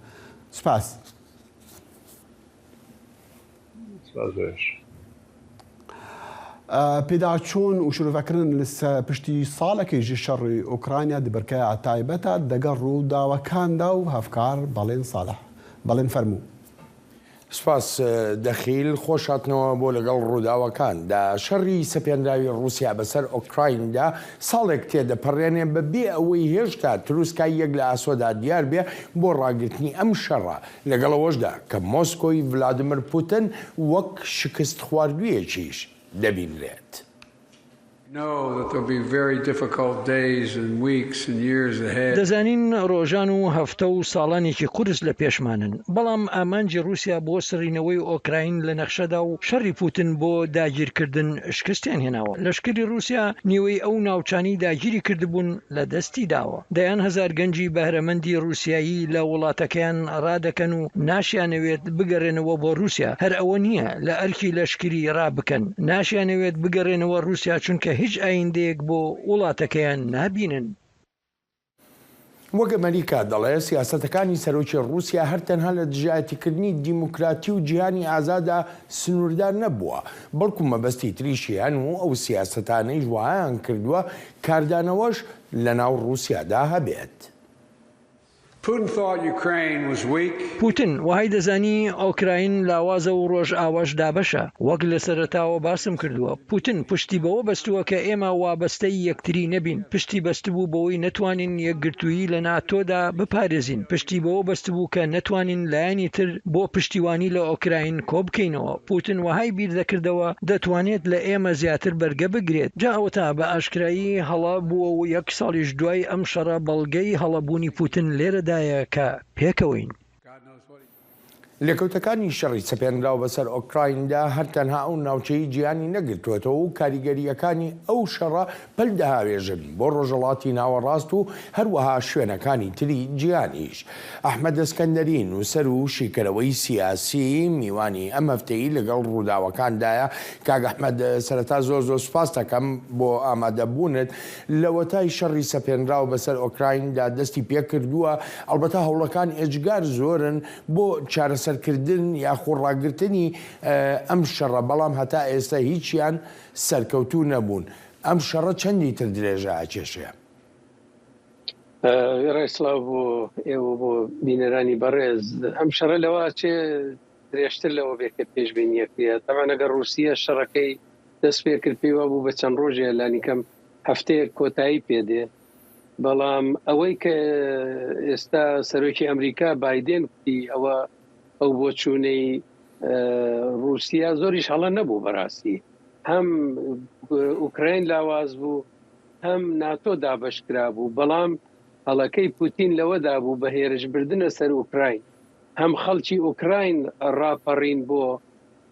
S1: سوپاس.
S8: سپاس بۆیش.
S1: پێداچوون و شرۆڤەکردن لە پشتی ساڵێکی ژ شەڕی ئۆکرانیا دبرکەیا تایبەتە دەگەڵ ڕووداوەکاندا و هەڤکار بەڵێن ساڵح بەڵێن فەرموو.
S9: سوپاس دەخیل، خۆش هاتنەوە بۆ لەگەڵ ڕووداوەکان دا. شەڕی سەپێنراوی ڕووسیا بەسەر ئۆکرایندا ساڵێک تێدەپەڕێنێ بە بێ ئەوەی هێشتا تروسکاییەک لە ئاسۆدا دیار بێ بۆ ڕاگرتنی ئەم شەڕە، لەگەڵ ئەوەشدا کە مۆسکۆی ڤلادیمیر پوتن وەک شکستخواردوویەکیش دەبینرێت.
S2: دەزانین ڕۆژان و هەفتە و ساڵانێکی قورس لە پێشمانن، بەڵام ئامانجی ڕووسیا بۆ سڕینەوەی ئۆکراین لە نەخشەدا و شەڕی پوتن بۆ داگیرکردن شکستیان هێناوە. لەشکری ڕووسیا نیوەی ئەو ناوچانەی داگیری کردبوون لە دەستی داوە. دەیان هەزار گەنجی بەهرەمەندی ڕووسیایی لە وڵاتەکەیان ڕادەکەن و ناشیانەوێت بگەرێنەوە بۆ ڕووسیا، هەر ئەوە نییە لە ئەرکی لەشکری ڕابکەن، ناشیانەوێت بگەرێنەوە ڕووسیا چونکە هیچ ئایندەیەک بۆ وڵاتەکەیان نابینن.
S9: وەک ئەمەریکا دەڵێ، سیاسەتەکانی سەرۆکی ڕووسیا هەر تەنها لە دژایەتیکردنی دیموکراتی و جیهانی ئازادا سنووردار نەبووە، بەڵکو مەبەستی تریشی هەن و ئەو سیاسەتانەیش وەهایان کردووە کاردانەوەش لەناو ڕووسیادا هەبێت.
S2: پوتن وەهای دەزانی ئۆکراین لاوازە و ڕۆژئاواش دابەشە. وەک لە سەرەتاوە باسم کردووە، پوتن پشتی بەوە بەستووە کە ئێمە وابەستەی یەکتری نەبین، پشتی بەستبوو بەوەی نەتوانین یەکگرتوویی لە ناتۆدا بپارێزین، پشتی بەوە بەستبوو کە نەتوانین لایەنی تر بۆ پشتیوانی لە ئۆکراین کۆبکەینەوە. پوتن وەهای بیردەکردەوە دەتوانێت لە ئێمە زیاتر بەرگە بگرێت، جا ئەوەتا بە ئاشکرایی هەڵە بووە و یەک ساڵیش دوای ئەم شەڕە بەڵگەی هەڵەبوونی پوتن لێرەدایە کە پێکەوەین.
S9: لێکەوتەکانی شەڕی سەپێنراو بەسەر ئۆکرایندا هەر تەنها ئەو ناوچەی جیهانی نەگرتووەتەوە و کاریگەرییەکانی ئەو شەڕە پەل دەهاوێژن بۆ ڕۆژهەڵاتی ناوەڕاست و هەروەها شوێنەکانی تری جیهانیش. ئەحمەد ئەسکەندەری، نووسەر و شیکەرەوەی سیاسی، میوانی ئەم هەفتەی لەگەڵ ڕووداوەکاندایە. کاک ئەحمەد سەرەتا زۆر زۆر سوپاست دەکەم بۆ ئامادەبوونت. لەوەتای شەڕی سەپێنراو بەسەر ئۆکرایندا دەستی پێکردووە، ئەڵبەتە هەوڵەکان ئێجگار زۆرن بۆ چارەسەرکردن یاخۆ ڕاگرتنی ئەم شەڕە، بەڵام هەتا ئێستا هیچیان سەرکەوتوو نەبوون. ئەم شەڕە چەندی تر درێژە ئەکێشێ؟
S10: وێڕای سڵاو بۆ ئێوە بۆ بینەرانی بەڕێز، ئەم شەڕە لەوە ئەچێ درێژتر لەوە بێ کە پێشبینیەکرێ. تەبعەن ئەگەر ڕووسیە شەڕەکەی دەست پێ کرد پێی وابوو بە چەند ڕۆژێ لانیکەم هەفتەیەک کۆتایی پێ دێ. بەڵام ئەوەی کە ئێستا سەرۆکی ئەمریکا بایدێن کوتی ئەوە ئەو بۆچوونەی ڕووسیا زۆریش هەڵە نەبوو بەڕاستی. هەم ئوکراین لاواز بوو هەم ناتۆ دابەش کرابوو، بەڵام هەڵەکەی پوتین لەوەدا بوو بە هێرشبردنە سەر ئوکراین هەم خەڵکی ئوکراین ڕاپەڕین بۆ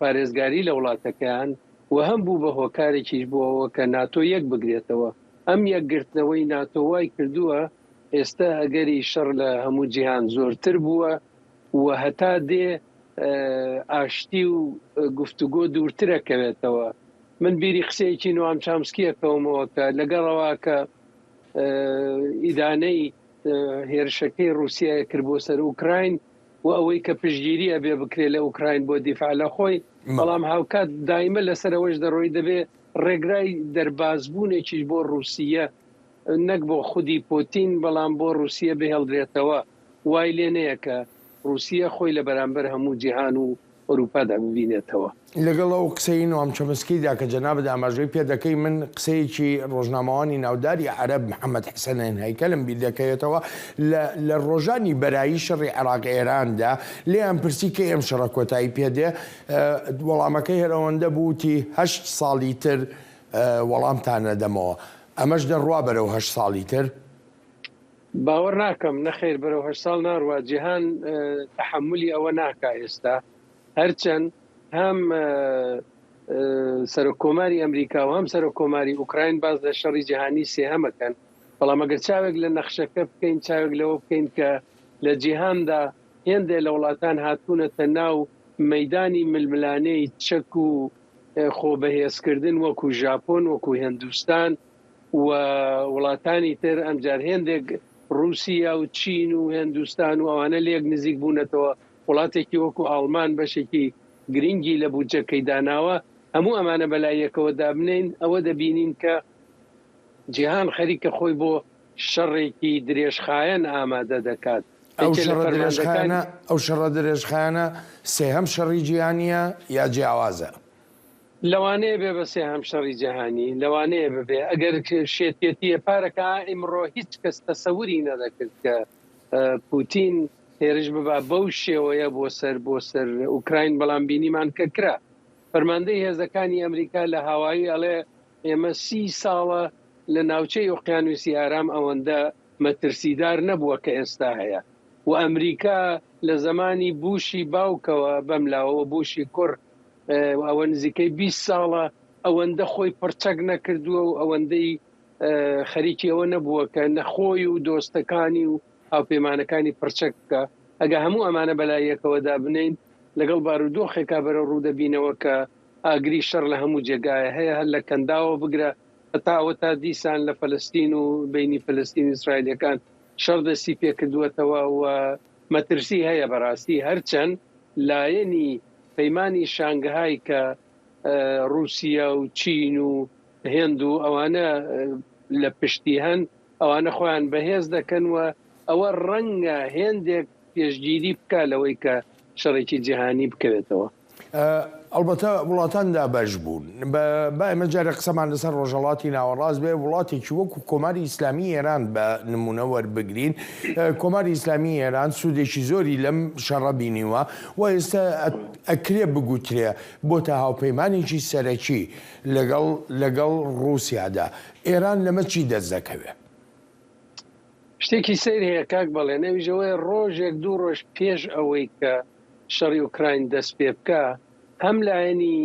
S10: پارێزگاری لە وڵاتەکەیان و هەم بوو بە هۆکارێکیش بۆ ئەوە کە ناتۆ یەک بگرێتەوە. ئەم یەکگرتنەوەی ناتۆ وای کردووە ئێستا ئەگەری شەڕ لە هەموو جیهان زۆرتر بووە و هەتا دێ ئاشتی و گفتوگۆ دوورترەکەوێتەوە. من بیری قسەیەکی نوام چامسکی ئەکەومەوە کە لەگەڵەوە کە ئیدانەی هێرشەکەی ڕووسیای کرد بۆ سەر ئوکراین و ئەوەی کە پشتگیری ئەبێ بکرێت لە ئوکراین بۆ دیفاع لە خۆی، بەڵام هاوکات دایمە لەسەر ئەوەش دەڕۆی دەبێ ڕێگرای دەربازبوونێکیش بۆ ڕووسیە نەک بۆ خودی پۆتین بەڵام بۆ ڕووسیە بهێڵدرێتەوە وای لێ نەیە کە ڕووسیە خۆی لە بەرامبەر هەموو جیهان و ئەوروپادا ببینێتەوە.
S9: لەگەڵ ئەو قسەی نوام چۆمسکیدا کە جەنابت ئاماژەی پێ دەکەی، من قسەیەکی ڕۆژنامەوانی ناوداری عەرەب محەمەد حەسەنەین هەیکەلم بیر دەکەوێتەوە لە لە ڕۆژانی بەرایی شەڕی عێراق ئێراندا لێیان پرسی کەی ئەم شەڕە کۆتایی پێ دێ وەڵامەکەی هەر ئەوەندە بوو وتی هەشت ساڵی تر وەڵامتان ئەدەمەوە ئەمەش دەڕوا بەرەو هەشت ساڵی تر؟
S10: باوەڕ ناکەم، نەخێر بەرەو هەشت ساڵ ناڕوا، جیهان تەحەمولی ئەوە ناکا ئێستا، هەرچەند هەم سەرۆک کۆماری ئەمریکا و هەم سەرۆک کۆماری ئوکراین باس لە شەڕی جیهانی سێهەم ئەکەن، بەڵام ئەگەر چاوێک لە نەخشەکە بکەین، چاوێک لەوە بکەین کە لە جیهاندا هێندێ لە وڵاتان هاتوونەتە ناو مەیدانی ململانێی چەک و خۆ بەهێزکردن وەکو ژاپۆن، وەکو هێندوستان، و وڵاتانی تر ئەمجار هێندێک ڕووسیا و چین و هێندوستان و ئەوانە لێک نزیک بوونەتەوە وڵاتێکی وەکو ئاڵمان بەشێکی گرنگی لە بودجەکەی داناوە هەموو ئەمانە بەلای یەکەوە دابنین ئەوە دەبینین کە جیهان خەریکە خۆی بۆ شەڕێکی درێژخایەن ئامادە دەکات
S9: ئەو شەڕە درێژخایەنە ئەو شەڕە درێژخایەنە سێهەم شەڕی جیهانییە یا جیاوازە؟
S10: لەوانەیە بێ بە سێهەم شەڕی جیهانی، لەوانەیە ببێ ئەگەر شێتێتیە پارەکە ئیمڕۆ هیچ کەس تەسەوری نەدەکرد کە پوتین هێرش ببا بەو شێوەیە بۆ سەر بۆ سەر ئوکراین بەڵام بینیمان کە کرا. فەرماندەی هێزەکانی ئەمریکا لە هاوایی ئەڵێ ئێمە سی ساڵە لە ناوچەی ئۆقیانوسی ئارام ئەوەندە مەترسیدار نەبووە کە ئێستا هەیە و ئەمریکا لە زەمانی بوشی باوکەوە بەم لاوەوە بوشی کوڕ ئەوە نزیکەی 20 ساڵە ئەوەندە خۆی پڕچەک نەکردووە و ئەوەندەی خەریکی ئەوە نەبووە کە نەخۆی و دۆستەکانی و هاوپەیمانەکانی پڕچەک بکە ئەگە هەموو ئەمانە بەلای یەکەوە دابنین لەگەڵ بارودۆخێکا بەرەو ڕوو دەبینەوە کە ئاگری شەڕ لە هەموو جێگایە هەیە هەر لە کەنداوە بگرە هەتا ئەوە تا دیسان لە فەلەستین و بینی فەلەستین و ئیسرائیلەکان. شەڕ دەستی پێکردووەتەوە و مەترسی هەیە بەڕاستی هەرچەند لایەنی پەیمانی شانگهای کە ڕووسیا و چین و هێند و ئەوانە لە پشتی هەن ئەوانە خۆیان بەهێز دەکەن و ئەوە ڕەنگە هێندێک پێشگیری بکا لەوەی کە شەڕێکی جیهانی بکەوێتەوە.
S9: ئەڵبەتە وڵاتان دابەش بوون. با ئێمە جارێ قسەمان لەسەر ڕۆژهەڵاتی ناوەڕاست بێ، وڵاتێکی وەکو کۆماری ئیسلامی ئێران بە نموونە وەربگرین، کۆماری ئیسلامی ئێران سوودێکی زۆری لەم شەڕە بینیوە و ئێستا ئەکرێ بگوترێ بۆتە هاوپەیمانێکی سەرەکی لەگەڵ لەگەڵ ڕووسیادا. ئێران لەمە چی دەست دەکەوێ؟
S10: شتێکی سەیر هەیە کاک بەڵێن ئەویش ئەوەیە ڕۆژێک دوو ڕۆژ پێش ئەوەی کە شەڕی ئۆکراین دەست پێ بکا هەم لایەنی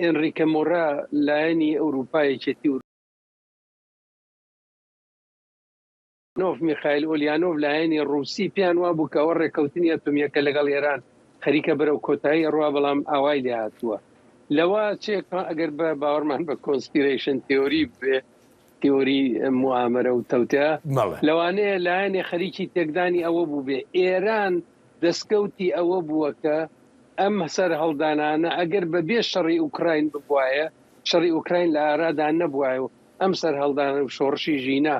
S10: ئێنریکە مۆرا لایەنی ئەوروپا یەکێتی نۆف میخایل ئۆلیانۆڤ لایەنی ڕووسی پێیان وابوو کە ئەوە ڕێککەوتنی ئەتۆمییەکە لەگەڵ ئێران خەریکە بەرەو کۆتایی ئەڕوا بەڵام ئاوای لێ هاتووە لەوە چێ ئەگەر بە باوەڕمان بە کۆنسپیرەیشن تیۆری بێ تیۆری موئامەرە و تەوتئە
S9: بەڵێ.
S10: لەوانەیە لایەنێ خەریکی تێکدانی ئەوە بووبێ ئێران دەستکەوتی ئەوە بووە کە ئەم سەرهەڵدانانە ئەگەر بە بێ شەڕی ئوکراین ببوایە شەڕی ئوکراین لە ئارادا نەبوایە و ئەم سەرهەڵدانە و شۆڕشی ژینا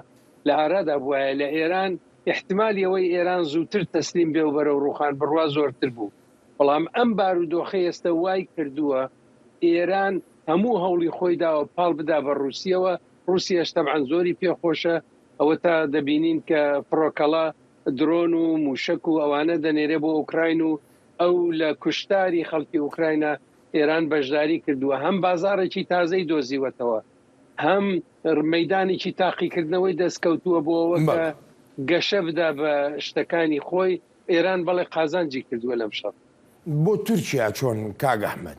S10: لە ئارادا بوایە لە ئێران، ئیحتمالی ئەوەی ئێران زووتر تەسلیم بێ و بەرەو ڕووخان بڕوا زۆرتر بوو. بەڵام ئەم بارودۆخەی ئێستە وای کردووە ئێران هەموو هەوڵی خۆی داوە پاڵ بدا بە ڕووسیەوە، ڕووسیەش تەبعەن زۆری پێ خۆشە، ئەوەتا دەبینین کە فڕۆکەڵە، درۆن و مووشەک و ئەوانە دەنێرێ بۆ ئۆکراین و ئەو لە کوشتاری خەڵکی ئۆکراینا ئێران بەشداری کردووە، هەم بازاڕێکی تازەی دۆزیوەتەوە. هەم مەیدانێکی تاقیکردنەوەی دەستکەوتووە بۆ ئەوە کە گەشە بدا بە شتەکانی خۆی، ئێران بەڵێ قازانجی کردووە لەم شەڕە.
S9: بۆ تورکیا چۆن کاک ئەحمەد؟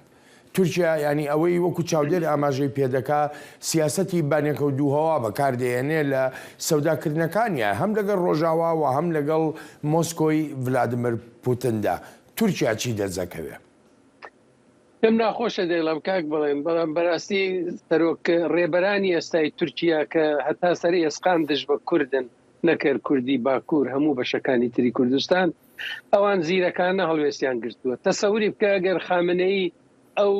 S9: تورکیا یانی ئەوەی وەکو چاودێر ئاماژەی پێدەکا سیاسەتی بانێکەو دووهەوا بەکار دەیەنێ لە سەوداکردنەکانیا هەم لەگەڵ ڕۆژاوا و هەم لەگەڵ مۆسکۆی ڤلادمر پوتندا. تورکیا چی دەستدەکەوێ؟
S10: پێم ناخۆشە دەیڵێم کاک بەڵێن، بەڵام بەراستی سەرۆک ڕێبەرانی ئێستای تورکیا کە هەتا سەر ئێسقان دژ بە کوردن نەکەر کوردی باکوور هەموو بەشەکانی تری کوردستان ئەوان زیرەکانە هەڵوێستیان گرتووە تەسەوری بکە ئەگەر خامنەیی ئەو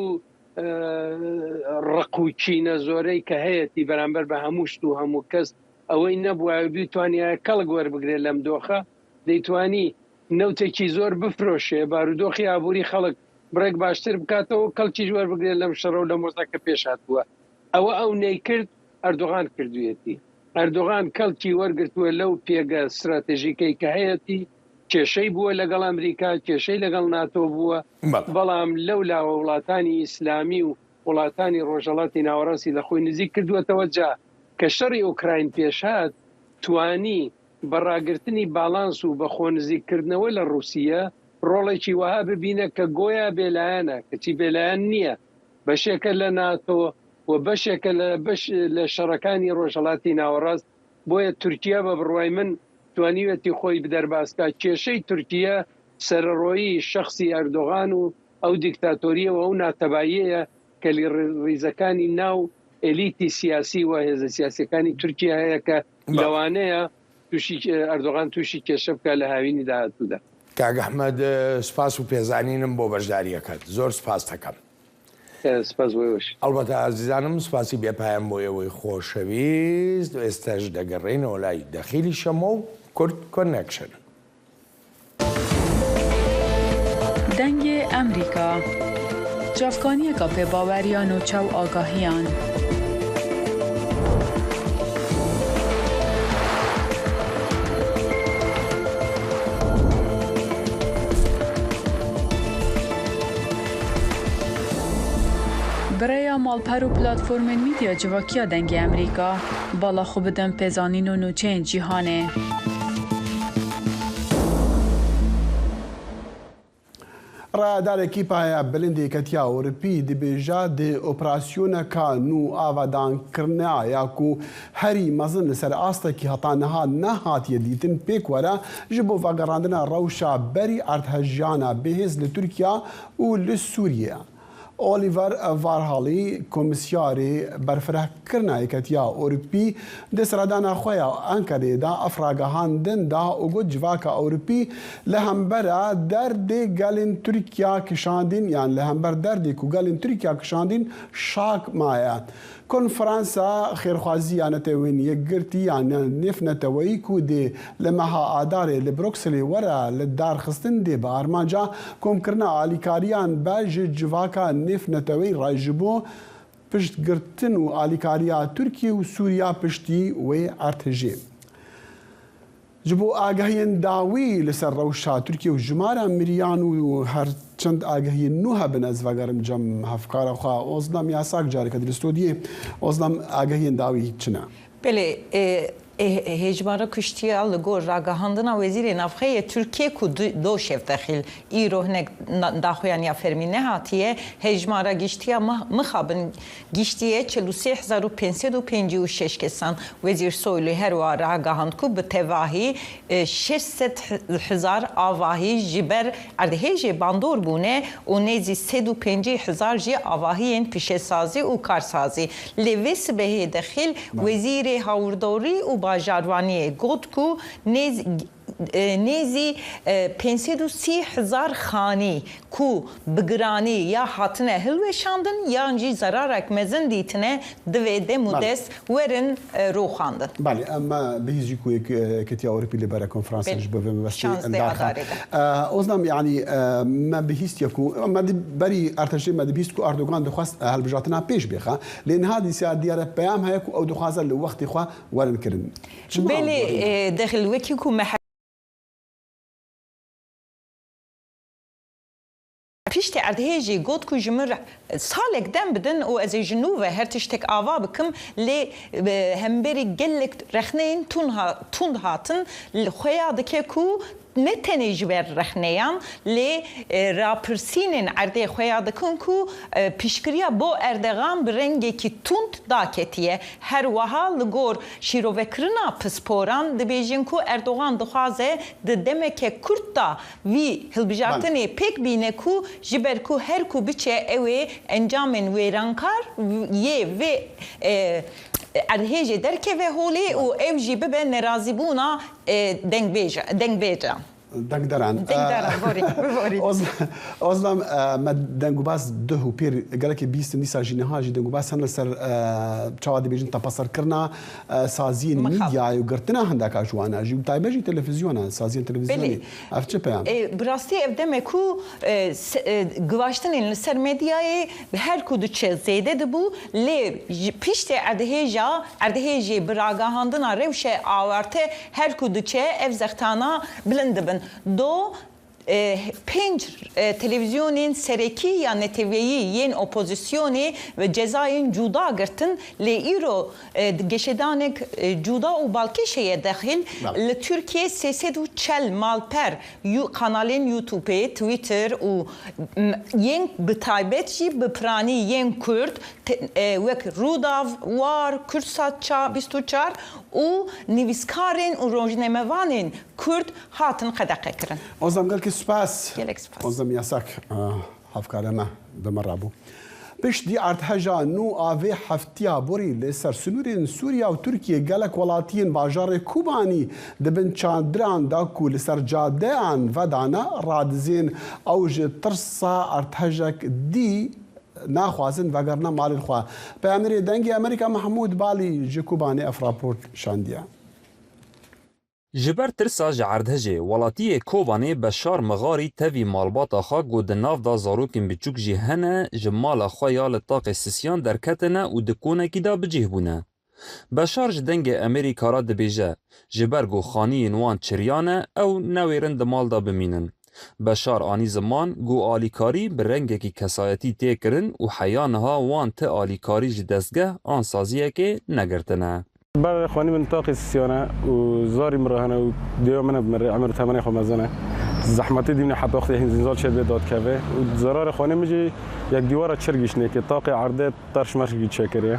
S10: ڕق و کینە زۆرەی کە هەیەتی بەرامبەر بە هەموو شت و هەموو کەس ئەوەی نەبوایە و بیتوانیایە کەڵک وەربگرێت لەم دۆخە دەیتوانی نەوتێکی زۆر بفرۆشێ، بارودۆخی ئابووری خەڵک بڕێک باشتر بکاتەوە و کەڵکیش وەربگرێت لەم شەڕە و لەم وەزعە کە پێش هاتووە. ئەوە ئەو نەیکرد، ئەردۆغان کردوویەتی. ئەردۆغان کەڵکی وەرگرتووە لەو پێگە ستراتێژیکەی کە هەیەتی، کێشەی بووە لەگەڵ ئەمریکا، کێشەی لەگەڵ ناتۆ بووە، بەڵام لەو لاوە وڵاتانی ئیسلامی و وڵاتانی ڕۆژهەڵاتی ناوەڕاستی لە خۆی نزیک کردووەتەوە، جا کە شەڕی ئۆکراین پێش هات، توانی بە ڕاگرتنی باڵانس و بە خۆنزیککردنەوە لە ڕووسیە ڕۆڵێکی وەها ببینە کە گۆیا بێلایەنە، کەچی بێلایەن نییە، بەشێکە لە ناتۆ و بەشێکە لە بەش لە شەڕەکانی ڕۆژهەڵاتی ناوەڕاست، بۆیە تورکیە بە بڕوای من توانیویەتی خۆی دەرباز کا، کێشەی تورکیە سەرەڕۆیی شەخسی ئەردۆغان و ئەو دیکتاتۆرییە و ئەو ناتەباییەیە کە لە ڕیزەکانی ناو ئێلیتی سیاسی و هێزە سیاسیەکانی تورکیە هەیە کە لەوانەیە تووشی ئەردۆغان تووشی کێشە بکات لە هاوینی داهاتوودا.
S9: کاک ئەحمەد سوپاس و پێزانینم بۆ بەشداریەکەت زۆر سوپاست دەکەم.
S10: سپاس بۆ ئێوەش.
S9: ئەڵبەتە ئازیزانم سوپاسی بێ پایەم بۆ ئێوەی خۆشەویست ئێستاش دەگەڕێینەوە لای دەخیلی شەمۆ و کورد کۆنێکشن.
S4: دەنگێ ئەمریکا، چاڤکانیەکا پێباوەریا نوچە و ئاگاهیان. بڕێیا ماڵپەر و پلاتفۆرمێن میدیا جڤاکیا دەنگێ ئەمریکا، باڵا خو بدن پێزانین و نوچەیên جیهانێ.
S1: Rayedarekî payeya bilind ê Yeketiya Ewropî dibêje di operasyoneka nû avadankirinea ya ku herî mezin li ser astekî heta niha nehatiye dîtin pêk were ji bo vegerandina rewşa berî erdhejiyana bêhêz li Tirkiya û li Sûriyê. Oliver Varhelyi Komîsyarê Berfirehkirina Yeketiya Ewropî di seredana xwe ya Enqereyê de ev ragihandin da û got civaka Ewropî li hember derdê gelên Tirkiya kişandîn yan li hember derdê ku gelên Tirkiya kişandîn şak maye. Konferansa Xêrxwazî ya Neteweyên Yekgirtî ya Nêvneteweyî ku dê li meha Adarê li Brukselê were lidarxistin dê bi armanca komkirina alîkariyan be ji civaka nêvneteweyî re ji bo piştgirtin û alîkariya Tirkiye û Sûriya piştî wê erdhejê. Ji bo agahiyên dawî li ser rewşa Tirkiye û jimara miriyan û her çend agahiyên nû hebin ez vegerim cem hevkara xwe Ozlem Yasak careke din li stodiyê. Ozlem agahiyên dawî çi ne?
S11: Belê, hejmara kuştiya li gor ragihandina Wezîrê Navxwe yê Tirkiyê ku do şev dexîl îro hinek daxuyaniya fermî nehatiye, hejmara giştiya mixabin Giştiye 43 556 kesan. Wezîr Soylu her wiha ragihand ku bi tevahî 600 hezar avahî ji ber erdhêjê bandor bûne û nêzî 150 hezar jî avahiyên pişesazî û karsazî. Lê vê sibehê dexîl Wezîrê Hawirdorî û Bajarvaniyê got ku nêzî Nêzî 530 hezar xanî ku bi giranî ya hatine hilweşandin yan jî zerarek mezin dîtine divê dem û dest werin rûxandin.
S1: Belê, em bihîst jî ku Yekîtiya Ewropî li ber konferansê ji bo vê mebestê li dar xe. Ozlem yanî me bihîstiye ku me berî Erteşê me dibihîst ku Erdogan dixwest hilbijartina pêş bêxe. Lê niha dîsa diyar e peyam heye ku ew dixwaze li wextê xwe werin kirin. Çima
S11: Belê
S1: gorî?
S11: dexil wekî ku me Piştî erdhêjê got ku ji min re salek dem bidin û ez ê ji nû ve her tiştek ava bikim lê hemberî gelek rexneyên tund hatin xweya dike ku Ne tenê ji ber rexneyan lê rapirsînên erdê xwe ya dikin ku piştgiriya bo Erdegan bi rengekî tund daketiye. Her wiha li gor şîrovekirina pisporan dibêjin ku Erdogan dixwaze di demeke kurt de vî hilbijartinê pêk bîne ku ji ber ku her ku biçe ew ê encamên wêrankar yê vê erdhêjê derkeve holê û ew jî bibe nerazîbûna Dengbêj, dengbêjan.
S1: Dengderan.
S11: Dengderan, borî, biborî.
S1: Ozlem, me dengûbaz duh û pêr gelekê bîstin dîsa jî niha jî dengûbaz hene li ser çawa dibêjin tepeserkirina saziyên medyayê û girtina hindeka ji wan e jî û taybet jî televîzyon e, saziyên televîzyonê. Ev çi peyam
S11: e? Bi rastî ev deme ku givaştinên li ser medyayê her ku diçe zêde dibû lê ji piştê erdhêja erdhêjê bi ragihandina rewşe awarte her ku diçe ev zextana bilind dibin. Do pênc televîzyonên serekî ya neteweyî yên opozisyonê cezayên cuda girtin lê îro Geşedanek cuda û balkêş heye dexil li Tirkiyê 340 malper, kanalên YouTubeê, Twitter û yên bi taybet jî bi piranî yên Kurd wek Rûdaw, War, Kurdsat 24 û nivîskarên û rojnamevanên Kurd hatin qedeqekirin.
S1: Ozlem gelkî spas.
S11: Gelek spas.
S1: Ozlem Yasak. Hevkara me bi me re bû. Piştî erdheja nû a vê heftiya borî li ser sinûrên Sûriya û Tirkiyê gelek welatiyên bajarê Kobanî di bin çadiran de ku li ser cadeyan vedane radizên ew ji tirsa erdhejek dî naxwazin vegerine malên xwe. Peyamnêrê Dengê Amerîka Mehmûd Balî ji Kobanê ev raport şandiye.
S12: Ji ber tirsa ji erdhejê, welatiyê Kobanê Beşar Mixarî tevî malbata xwe ku di nav de zarokên biçûk jî hene ji mala xwe ya li taqê Sisyan derketine û di konekî de bi cih bûne. Beşar ji Dengê Amerîka re dibêje, ji ber ku xaniyên wan çiriyane ew newêrin di mal de bimînin. Beşar anî ziman ku alîkarî bi rengekî kesayetî tê kirin û heya niha wan ti alîkarî ji destgeh an saziyekê negirtine.
S13: Bavê xanî min taqî sisyan e û zarî min re hene û dêya min e bi min re emir û temenê xwe mezin e. Zehmetî dîmîne heta wextê hîn zînzal çêdibe dadikeve û zerarê xanê min jî yek dîwara çir gihîştine ke taqê erdê terş merş gî çêkiriye.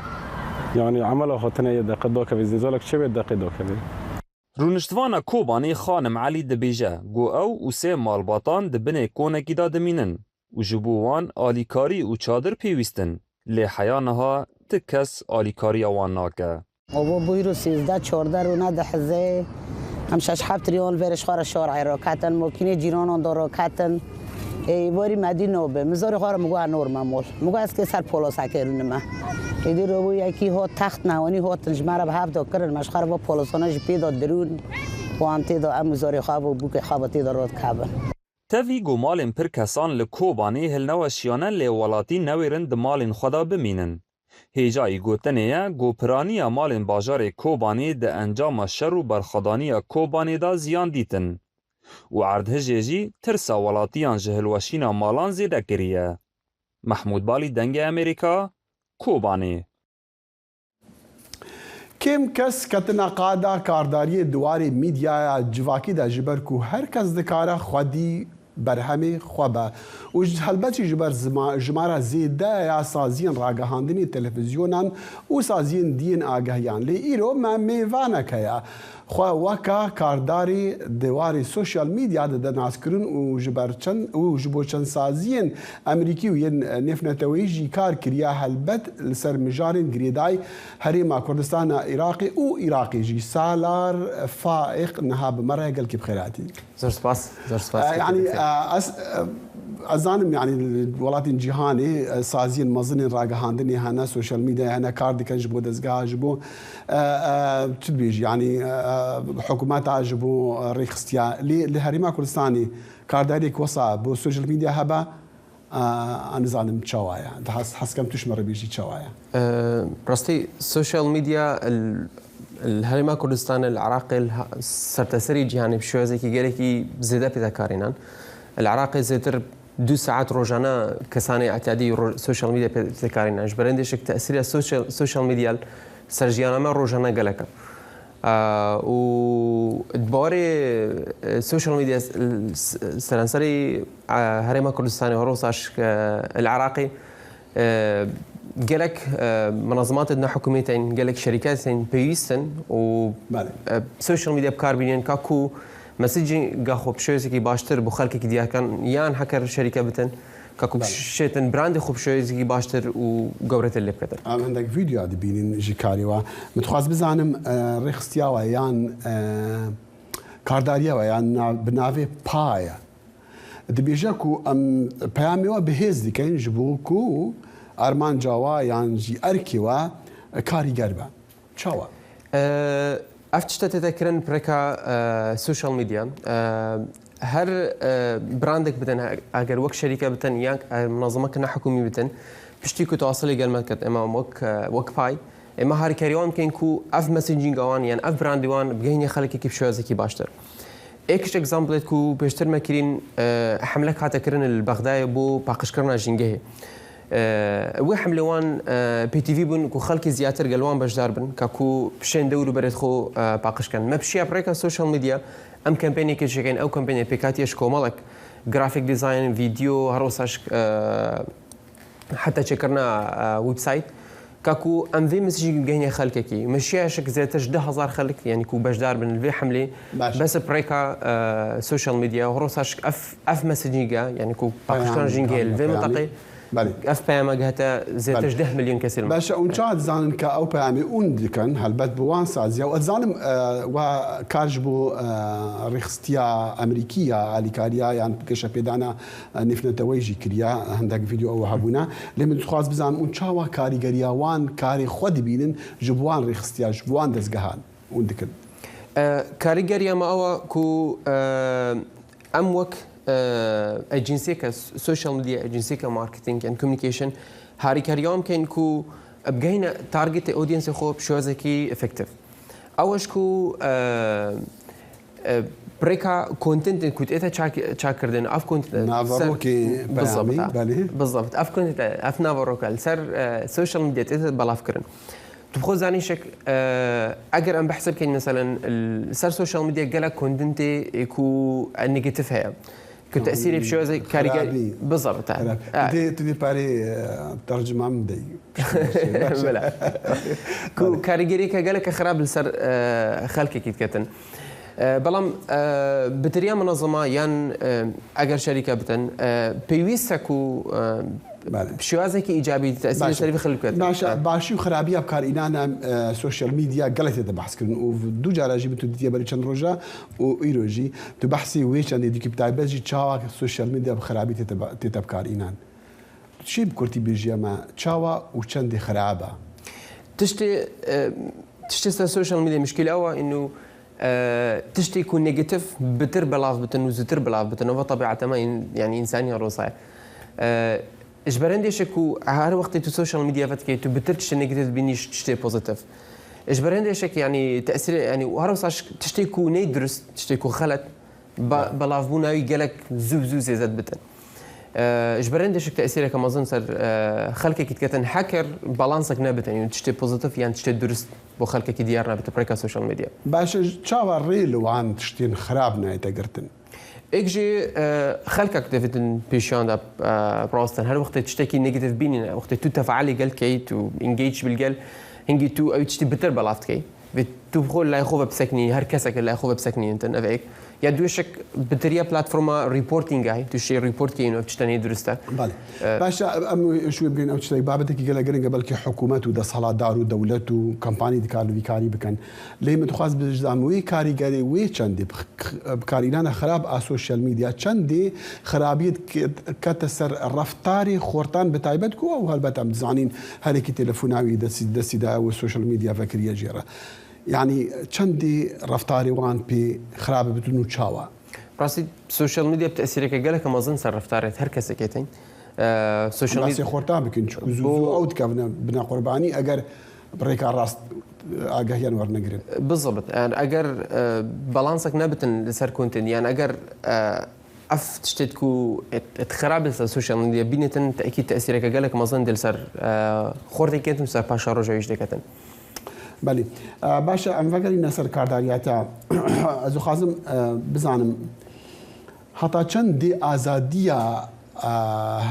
S13: Yanî emela xwe tune yê deqe dakeve zînzalek çêbe deqê dakeve.
S12: Rûniştvana Kobanê Xanim Elî dibêje ku ew û sê malbatan di binê konekî de dimînin. û ji bo wan alîkarî û çadir pêwîst in, lê heya niha ti kes alîkariya wan nake.
S14: Û bûyro 13 14 rûna dihizê em şeş heft riyan li verê ji xwe re şarê raketin, makînê cîranan da raketin. Ê barî me dî nabe. Min zarê xwe re min got norme mal. Min got ez kê ser polosekê rûnime. Êdî rabû yekî hat text newanî hatin ji me re bi hev da kirin. Me ji xwe re va polosana ji pê da dirûn wan tê da em û zarê xwe û bûkê xwe bi tê da radikevin.
S12: Tevî ku malên pir kesan li Kobanê hilneweşiyane lê welatî newêrin di malên xwe de bimînin. Hêjayî gotinê ye ku piraniya malên bajarê Kobanê di encama şer û berxwedaniya Kobanê de ziyan dîtin û erdhejê jî tirsa welatiyan ji hilweşîna malan zêde kiriye. Mehmûd Balî Dengê Amerîka, Kobanê.
S1: Kêm kes ketina qada kardariyê di warê mîdyaya civakî de ji ber ku her kes dikare xwedî berhemê xwe be û helbet jî ji ber jimara zêde ya saziyên ragihandinê televîzyonan û saziyên diyên agehiyan. Lê îro me mêvanek heye xwe weka kardarê di warê sosyal mîdya dide naskirin û ji ber çend û ji bo çend saziyên Amerîkî û yên nêvneteweyî jî kar kiriye helbet li ser mijarên girêdayî Herêma Kurdistana Iraqê û Iraqê jî Salar Faîq niha bi me re gelkî bi xêr hatî.
S15: Zor spas, zor spas.
S1: Yanî ez ez zanim yanî li welatên cîhanê saziyên mezin ên ragihandinê hene, sosyal medyayê hene kar dikin ji bo dezgeha ji bo tu dibêjî yanî hikûmeta ji bo rêxistiya lê li Herêma Kurdistanê kardariyek wisa bo sosyal medya hebe a nizanim çawa ye. Di hez kem tu ji me re bêjî çawa ye.
S15: Rastî sosyal medya li Herêma Kurdistanê li Iraqê li serteserî cîhanê bi şêwazekî gelekî zêde pê dikarînan. Li Iraqê zêtir du saet rojane kesanê îtiyadî sosyal medya pê dikarînan. Ji ber hindê şik tesîra sosyal medya li ser jiyana me rojane gelek e. Û di barê sosyal medya seranserî Herêma Kurdistanê û herwisa li Iraqê gelek menezematên nehikûmî tên, gelek şerîket tên pêwîst in û sosyal medya bi kar bînin ka ku mesajên ga xwe bi şêwazekî baştir bo xelkekî diyar kan yan heker şerîke bitin ka ku şêtin brandê xwe bi şêwazekî baştir û gewretir lê biketin.
S1: Em hindek vîdyoya dibînin ji karê we. Min dixwast bizanim rêxistiya we yan kardariya we yan bi navê pa ye. Dibêje ku em peyamê we bihêz dikin ji bo ku armanca we yan jî erkê we karîger be. Çawa?
S15: Ev tişta tête kirin bi rêka sosyal medya. Her brandek bidin eger wek şerîke bitin yan munezemeke nehikûmî bitin piştî ku tewasilê gel me diket ema wek wek pay ema harîkarî wan bikin ku ev mesajînga wan yan ev brandê wan bigihîne xelkekî bi şêwazekî baştir. Êk ji egzamplê ku pêştir me kirîn hemlek hate kirin li Bexdayê bo paqijkirina jîngehê. Wê hemlê wan pêtîvî bûn ku xelkê ziyatr gel wan beşdar bin ka ku pişên dewr û berê xwe paqij kin. Me pişiya bi rêka sosyal medya em kempeynekê çêkin ew kempeynê pêkhatiye ji komelek grafîk dîzayn, vîdeo her wisa ji heta çêkirina websayt ka ku em vê mesajê bigihîne xelkekî. Me şiya şik zêdetir ji 10000 xelk yanî ku beşdar bin li vê hemlê bes bi rêka sosyal medya û her wisa ji ev ev mesajî yanî ku paqijkirina jîngehê li vê minteqê Ev peyama gihete zêdetir ji deh milyon kesî li
S1: Baş e, hûn çawa dizanin ke ew peyamê hûn dikin helbet bi wan saziya û ez dizanim we kar ji bo rêxistiya Amerîkî ya alîkariya yan geşepêdana nêvneteweyî jî kiriye, hindek vîdeo ew hebûne. Lê min dixwast bizanim hûn çawa karîgeriya wan karê xwe dibînin ji bo wan rêxistiya, ji bo wan dezgehan hûn dikin?
S15: Karîgeriya me ew e ku Em wek agenciyeke social media, agenciyeke marketing and communication harîkariyan bikin ku bigihîne targetê audienceê xwe bi şêwazekî effective. Ew ji ku rêka contentên ku tête çakkirin ev content
S1: Naverokê peyamê belê.
S15: Bizabt ev content ev naveroka li ser social media tête belavkirin. Tu bi xwe zanî şek eger em behs bikin meselen li ser sosyal medya gelek kontentê ku negatif heye. Ku tesîrê bi şêwazê karîger bizabt.
S1: Tu dê parê tercüma min dey.
S15: Bela. Ku karîgeriyeke geleke xirab li ser xelkekî diketin. بەڵام بتریا منەزەمە یان ئەگەر شەریکە بتن پێویستە و شێوازێکی ئیجابی تەئسیری سەر بخل بکات.
S1: باشە باشی و خرابیا بکارئینانە سۆشیال میدیا گەلێک تێتە بەحس کردن و دوو جارا ژی تو دیتیە بەری چەند ڕۆژە و ئیرۆ ژی تو بەحسی وێ چەندێ دیکی بتایبەت ژی چاوا سۆشیال میدیا بخرابی تێتە تێتە بکارئینان تو چی بکورتی بێژیە مە چاوا و چەندێ خرابە؟
S15: تشتێ تشتێ سەر سۆشیال میدیا مشکلە ئەوە ئینو تشتێک و نێگەتیڤ بتر بەلاف بتن و زووتر بلاف بتن ئەوە تەبیعەتەمە یعنی ئینسانی ڕۆسایە ji ber hindê ku her wextê tu sosyal medya vedikey tu bitir tiştê negatif dibînî ji tiştê pozitif. Ji ber hindê şek yanî tesîrê yanî her wisa tiştê ku ney durist tiştê ku xelet belavbûna wî gelek zû bi zû zêde dibitin. Ji ber hindê şek tesîreke mezin ser xelkekî diketin heker balansek nebitin yanî tiştê pozitif yan tiştê durist bo xelkekî diyar nabite bi rêka sosyal medya.
S1: Baş e çawa rê li wan tiştên xirab nayête girtin?
S15: Yek jî xelkek divêtin pêşiyan de rawestin. Her wextê tiştekî negatif bînîn, wextê tu tefealê gel dikeyî, tu engage bil gel, hingî tu ewî tiştî bitir belav dikeyî. Vê tu bi xwe li layê xwe ve bisekinî, her kesek li layê xwe ve bisekinî tin ev yek. Ya duê şik bitiriya platforma reporting e, tu şê report keyî ev tişte nê durist e.
S1: Belê. Baş e em ji wê bigihîn ew tiştek babetekî gelek giring e belkî hikûmet û desthilatdar û dewlet û kampanî dikar li vî karî bikin. Lê min dixwast bijam wê karîgerê wê çendê bikarînana xirab a sosyal medya çendê xirabiyê dikete ser reftarê xortan bi taybet ku ew helbet em dizanîn herekî telefona wî destî daye û sosyal medya vekiriye jê re. Yanî çendê reftarê wan pê xirab bitin û çawa?
S15: Rastî sosyal medya bi tesîreke geleke mezin ser reftarê her kesekê tên.
S1: Sosyal medya. Em behsê xortan bikin çunku zû zû ew dikevine bine qurbanî eger bi rêka rast agahiyan wernegirin.
S15: Bizabit. Yani eger balansek nebitin li ser content yani eger ev tiştê ku xirab li ser sosyal media bînitin tekîd tesîreke gelek mezin dê li ser xortê ketin ser paşeroja wî jî diketin.
S1: Belê. Baş e em vegerîne ser kardariya te. Ez dixwazim bizanim heta çend dê azadiya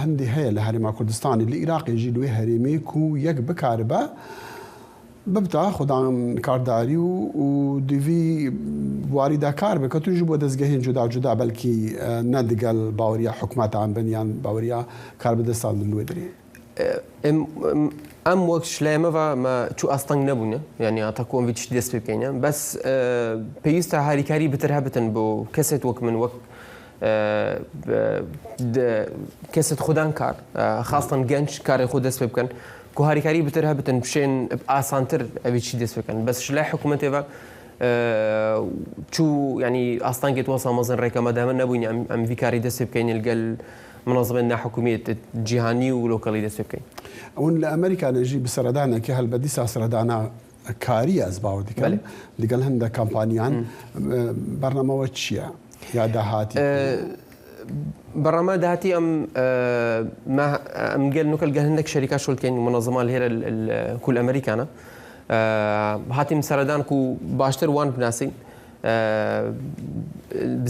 S1: hindê heye li Herêma Kurdistanê, li Iraqê jî li wê herêmê ku yek bikaribe bibita xwedan kardarî û di vî warî de kar bike tu ji bo dezgehên cuda cuda belkî ne digel baweriya hikûmetan bin yan baweriya karbidestan bin li wê derê.
S15: Em wek ji layê me ve me çû asteng nebûne yanî heta ku em vî tiştî dest pê bikeyne bes pêwîst e harîkarî bitir hebitin bo kesên wek min wek kesên xwedan kar xasten genç karê xwe dest pê bikin ku harîkarî bitir hebitin bişên asantir evî tiştî dest pê bikin bes ji layê hikûmetê ve çû yanî astengê wesa mezin rêka me de nebûyîne em vî karî dest pê bikeyne li gel منەزەمەی ناحکومیە جیهانی و لۆکەڵی دەست پێ بکەین.
S1: ئەون لە ئەمریکا نەژی bi seredanekê helbet dîsa seredana karî ez bawer dikim digel hinde kampaniyan bername we çi ye ya dahatî
S15: بەڕامە داهاتی ئەم ئەم گەل نوکەل گەل هەندێک شەریکا شۆلکەین منەزەمە لێرە کول ئەمریکانە هاتیم سەردان و باشتر وان بناسین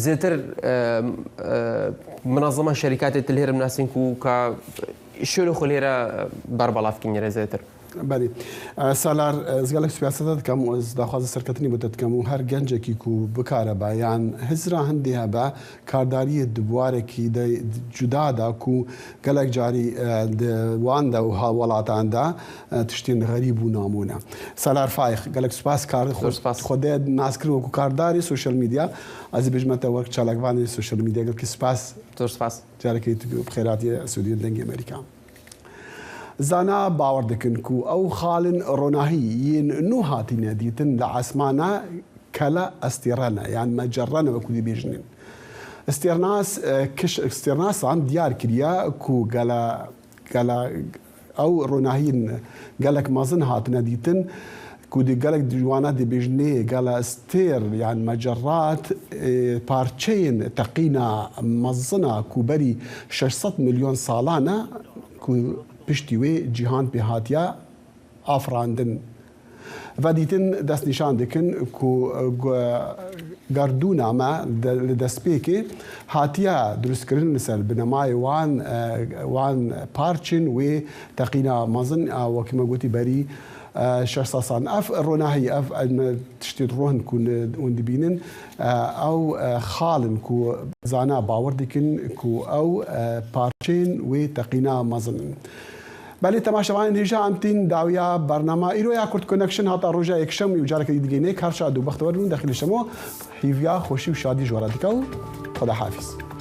S15: زێتر منەزەمە شەریکاتێ تلهێر بناسین و کە شوێن خۆ لێرە بەربەڵاف کینێرە زێتر.
S1: بەلی سالار ez gelek spasê te dikim û ez daxwaza serketinê bo te dikim û her gencekî ku bikaribe yan hizra hindê hebe kardariyê di biwarekî de cuda de ku gelek carî di wan de û welatan de tiştên xerîb û namo ne. Salar Faîq gelek spas kar xwe naskirin wekû kardarê sosyal medya ez ê bêjime te wek çalakvanê sosyal medya gelekî spas.
S15: Zor spas.
S1: Carekê tu bi xêr hatiye Sûdiyê Dengê Amerîka. Zana bawer dikin ku ew xalên ronahî yên nû hatine dîtin li esmana kele estêre ne yan mecerre ne wekû dibêjin. Stêrnas kiş stêrnasan diyar kiriye ku gele gele Ew ronahiyên gelek mezin hatine dîtin ku di gelek wana dibêjin gele stêr yan mecerrat parçeyên teqîna mezin a ku berî 600 milyon salan e ku piştî wê cîhan pê hatiye afirandin. Vedîtin destnîşan dikin ku gerdûna me li destpêkê hatiye dirustkirin li ser binemayê wan wan parçên wê teqîna mezin a wekî me gotî berî. 600 ساڵ ئەف ڕۆناهی ئەف تشتێت ڕۆهن کو ون دبینن ئەو خاڵن کو زانا باوەڕ دیکن کو ئەو پارچەین وێ تەقینا مەزنن. بەلێ تەماشەوانên هێژا ئەم تین داویا بەرنامە ئیرۆ یا کورد کۆنەکشن هاتا ڕۆژا یەکشەم و جارەکە دی دگەینێ کار شاد و بەختەوەر بن دەخیل شەمۆ هیڤیا خۆشی و شادی ژوارە دکە و خۆدا حافیز.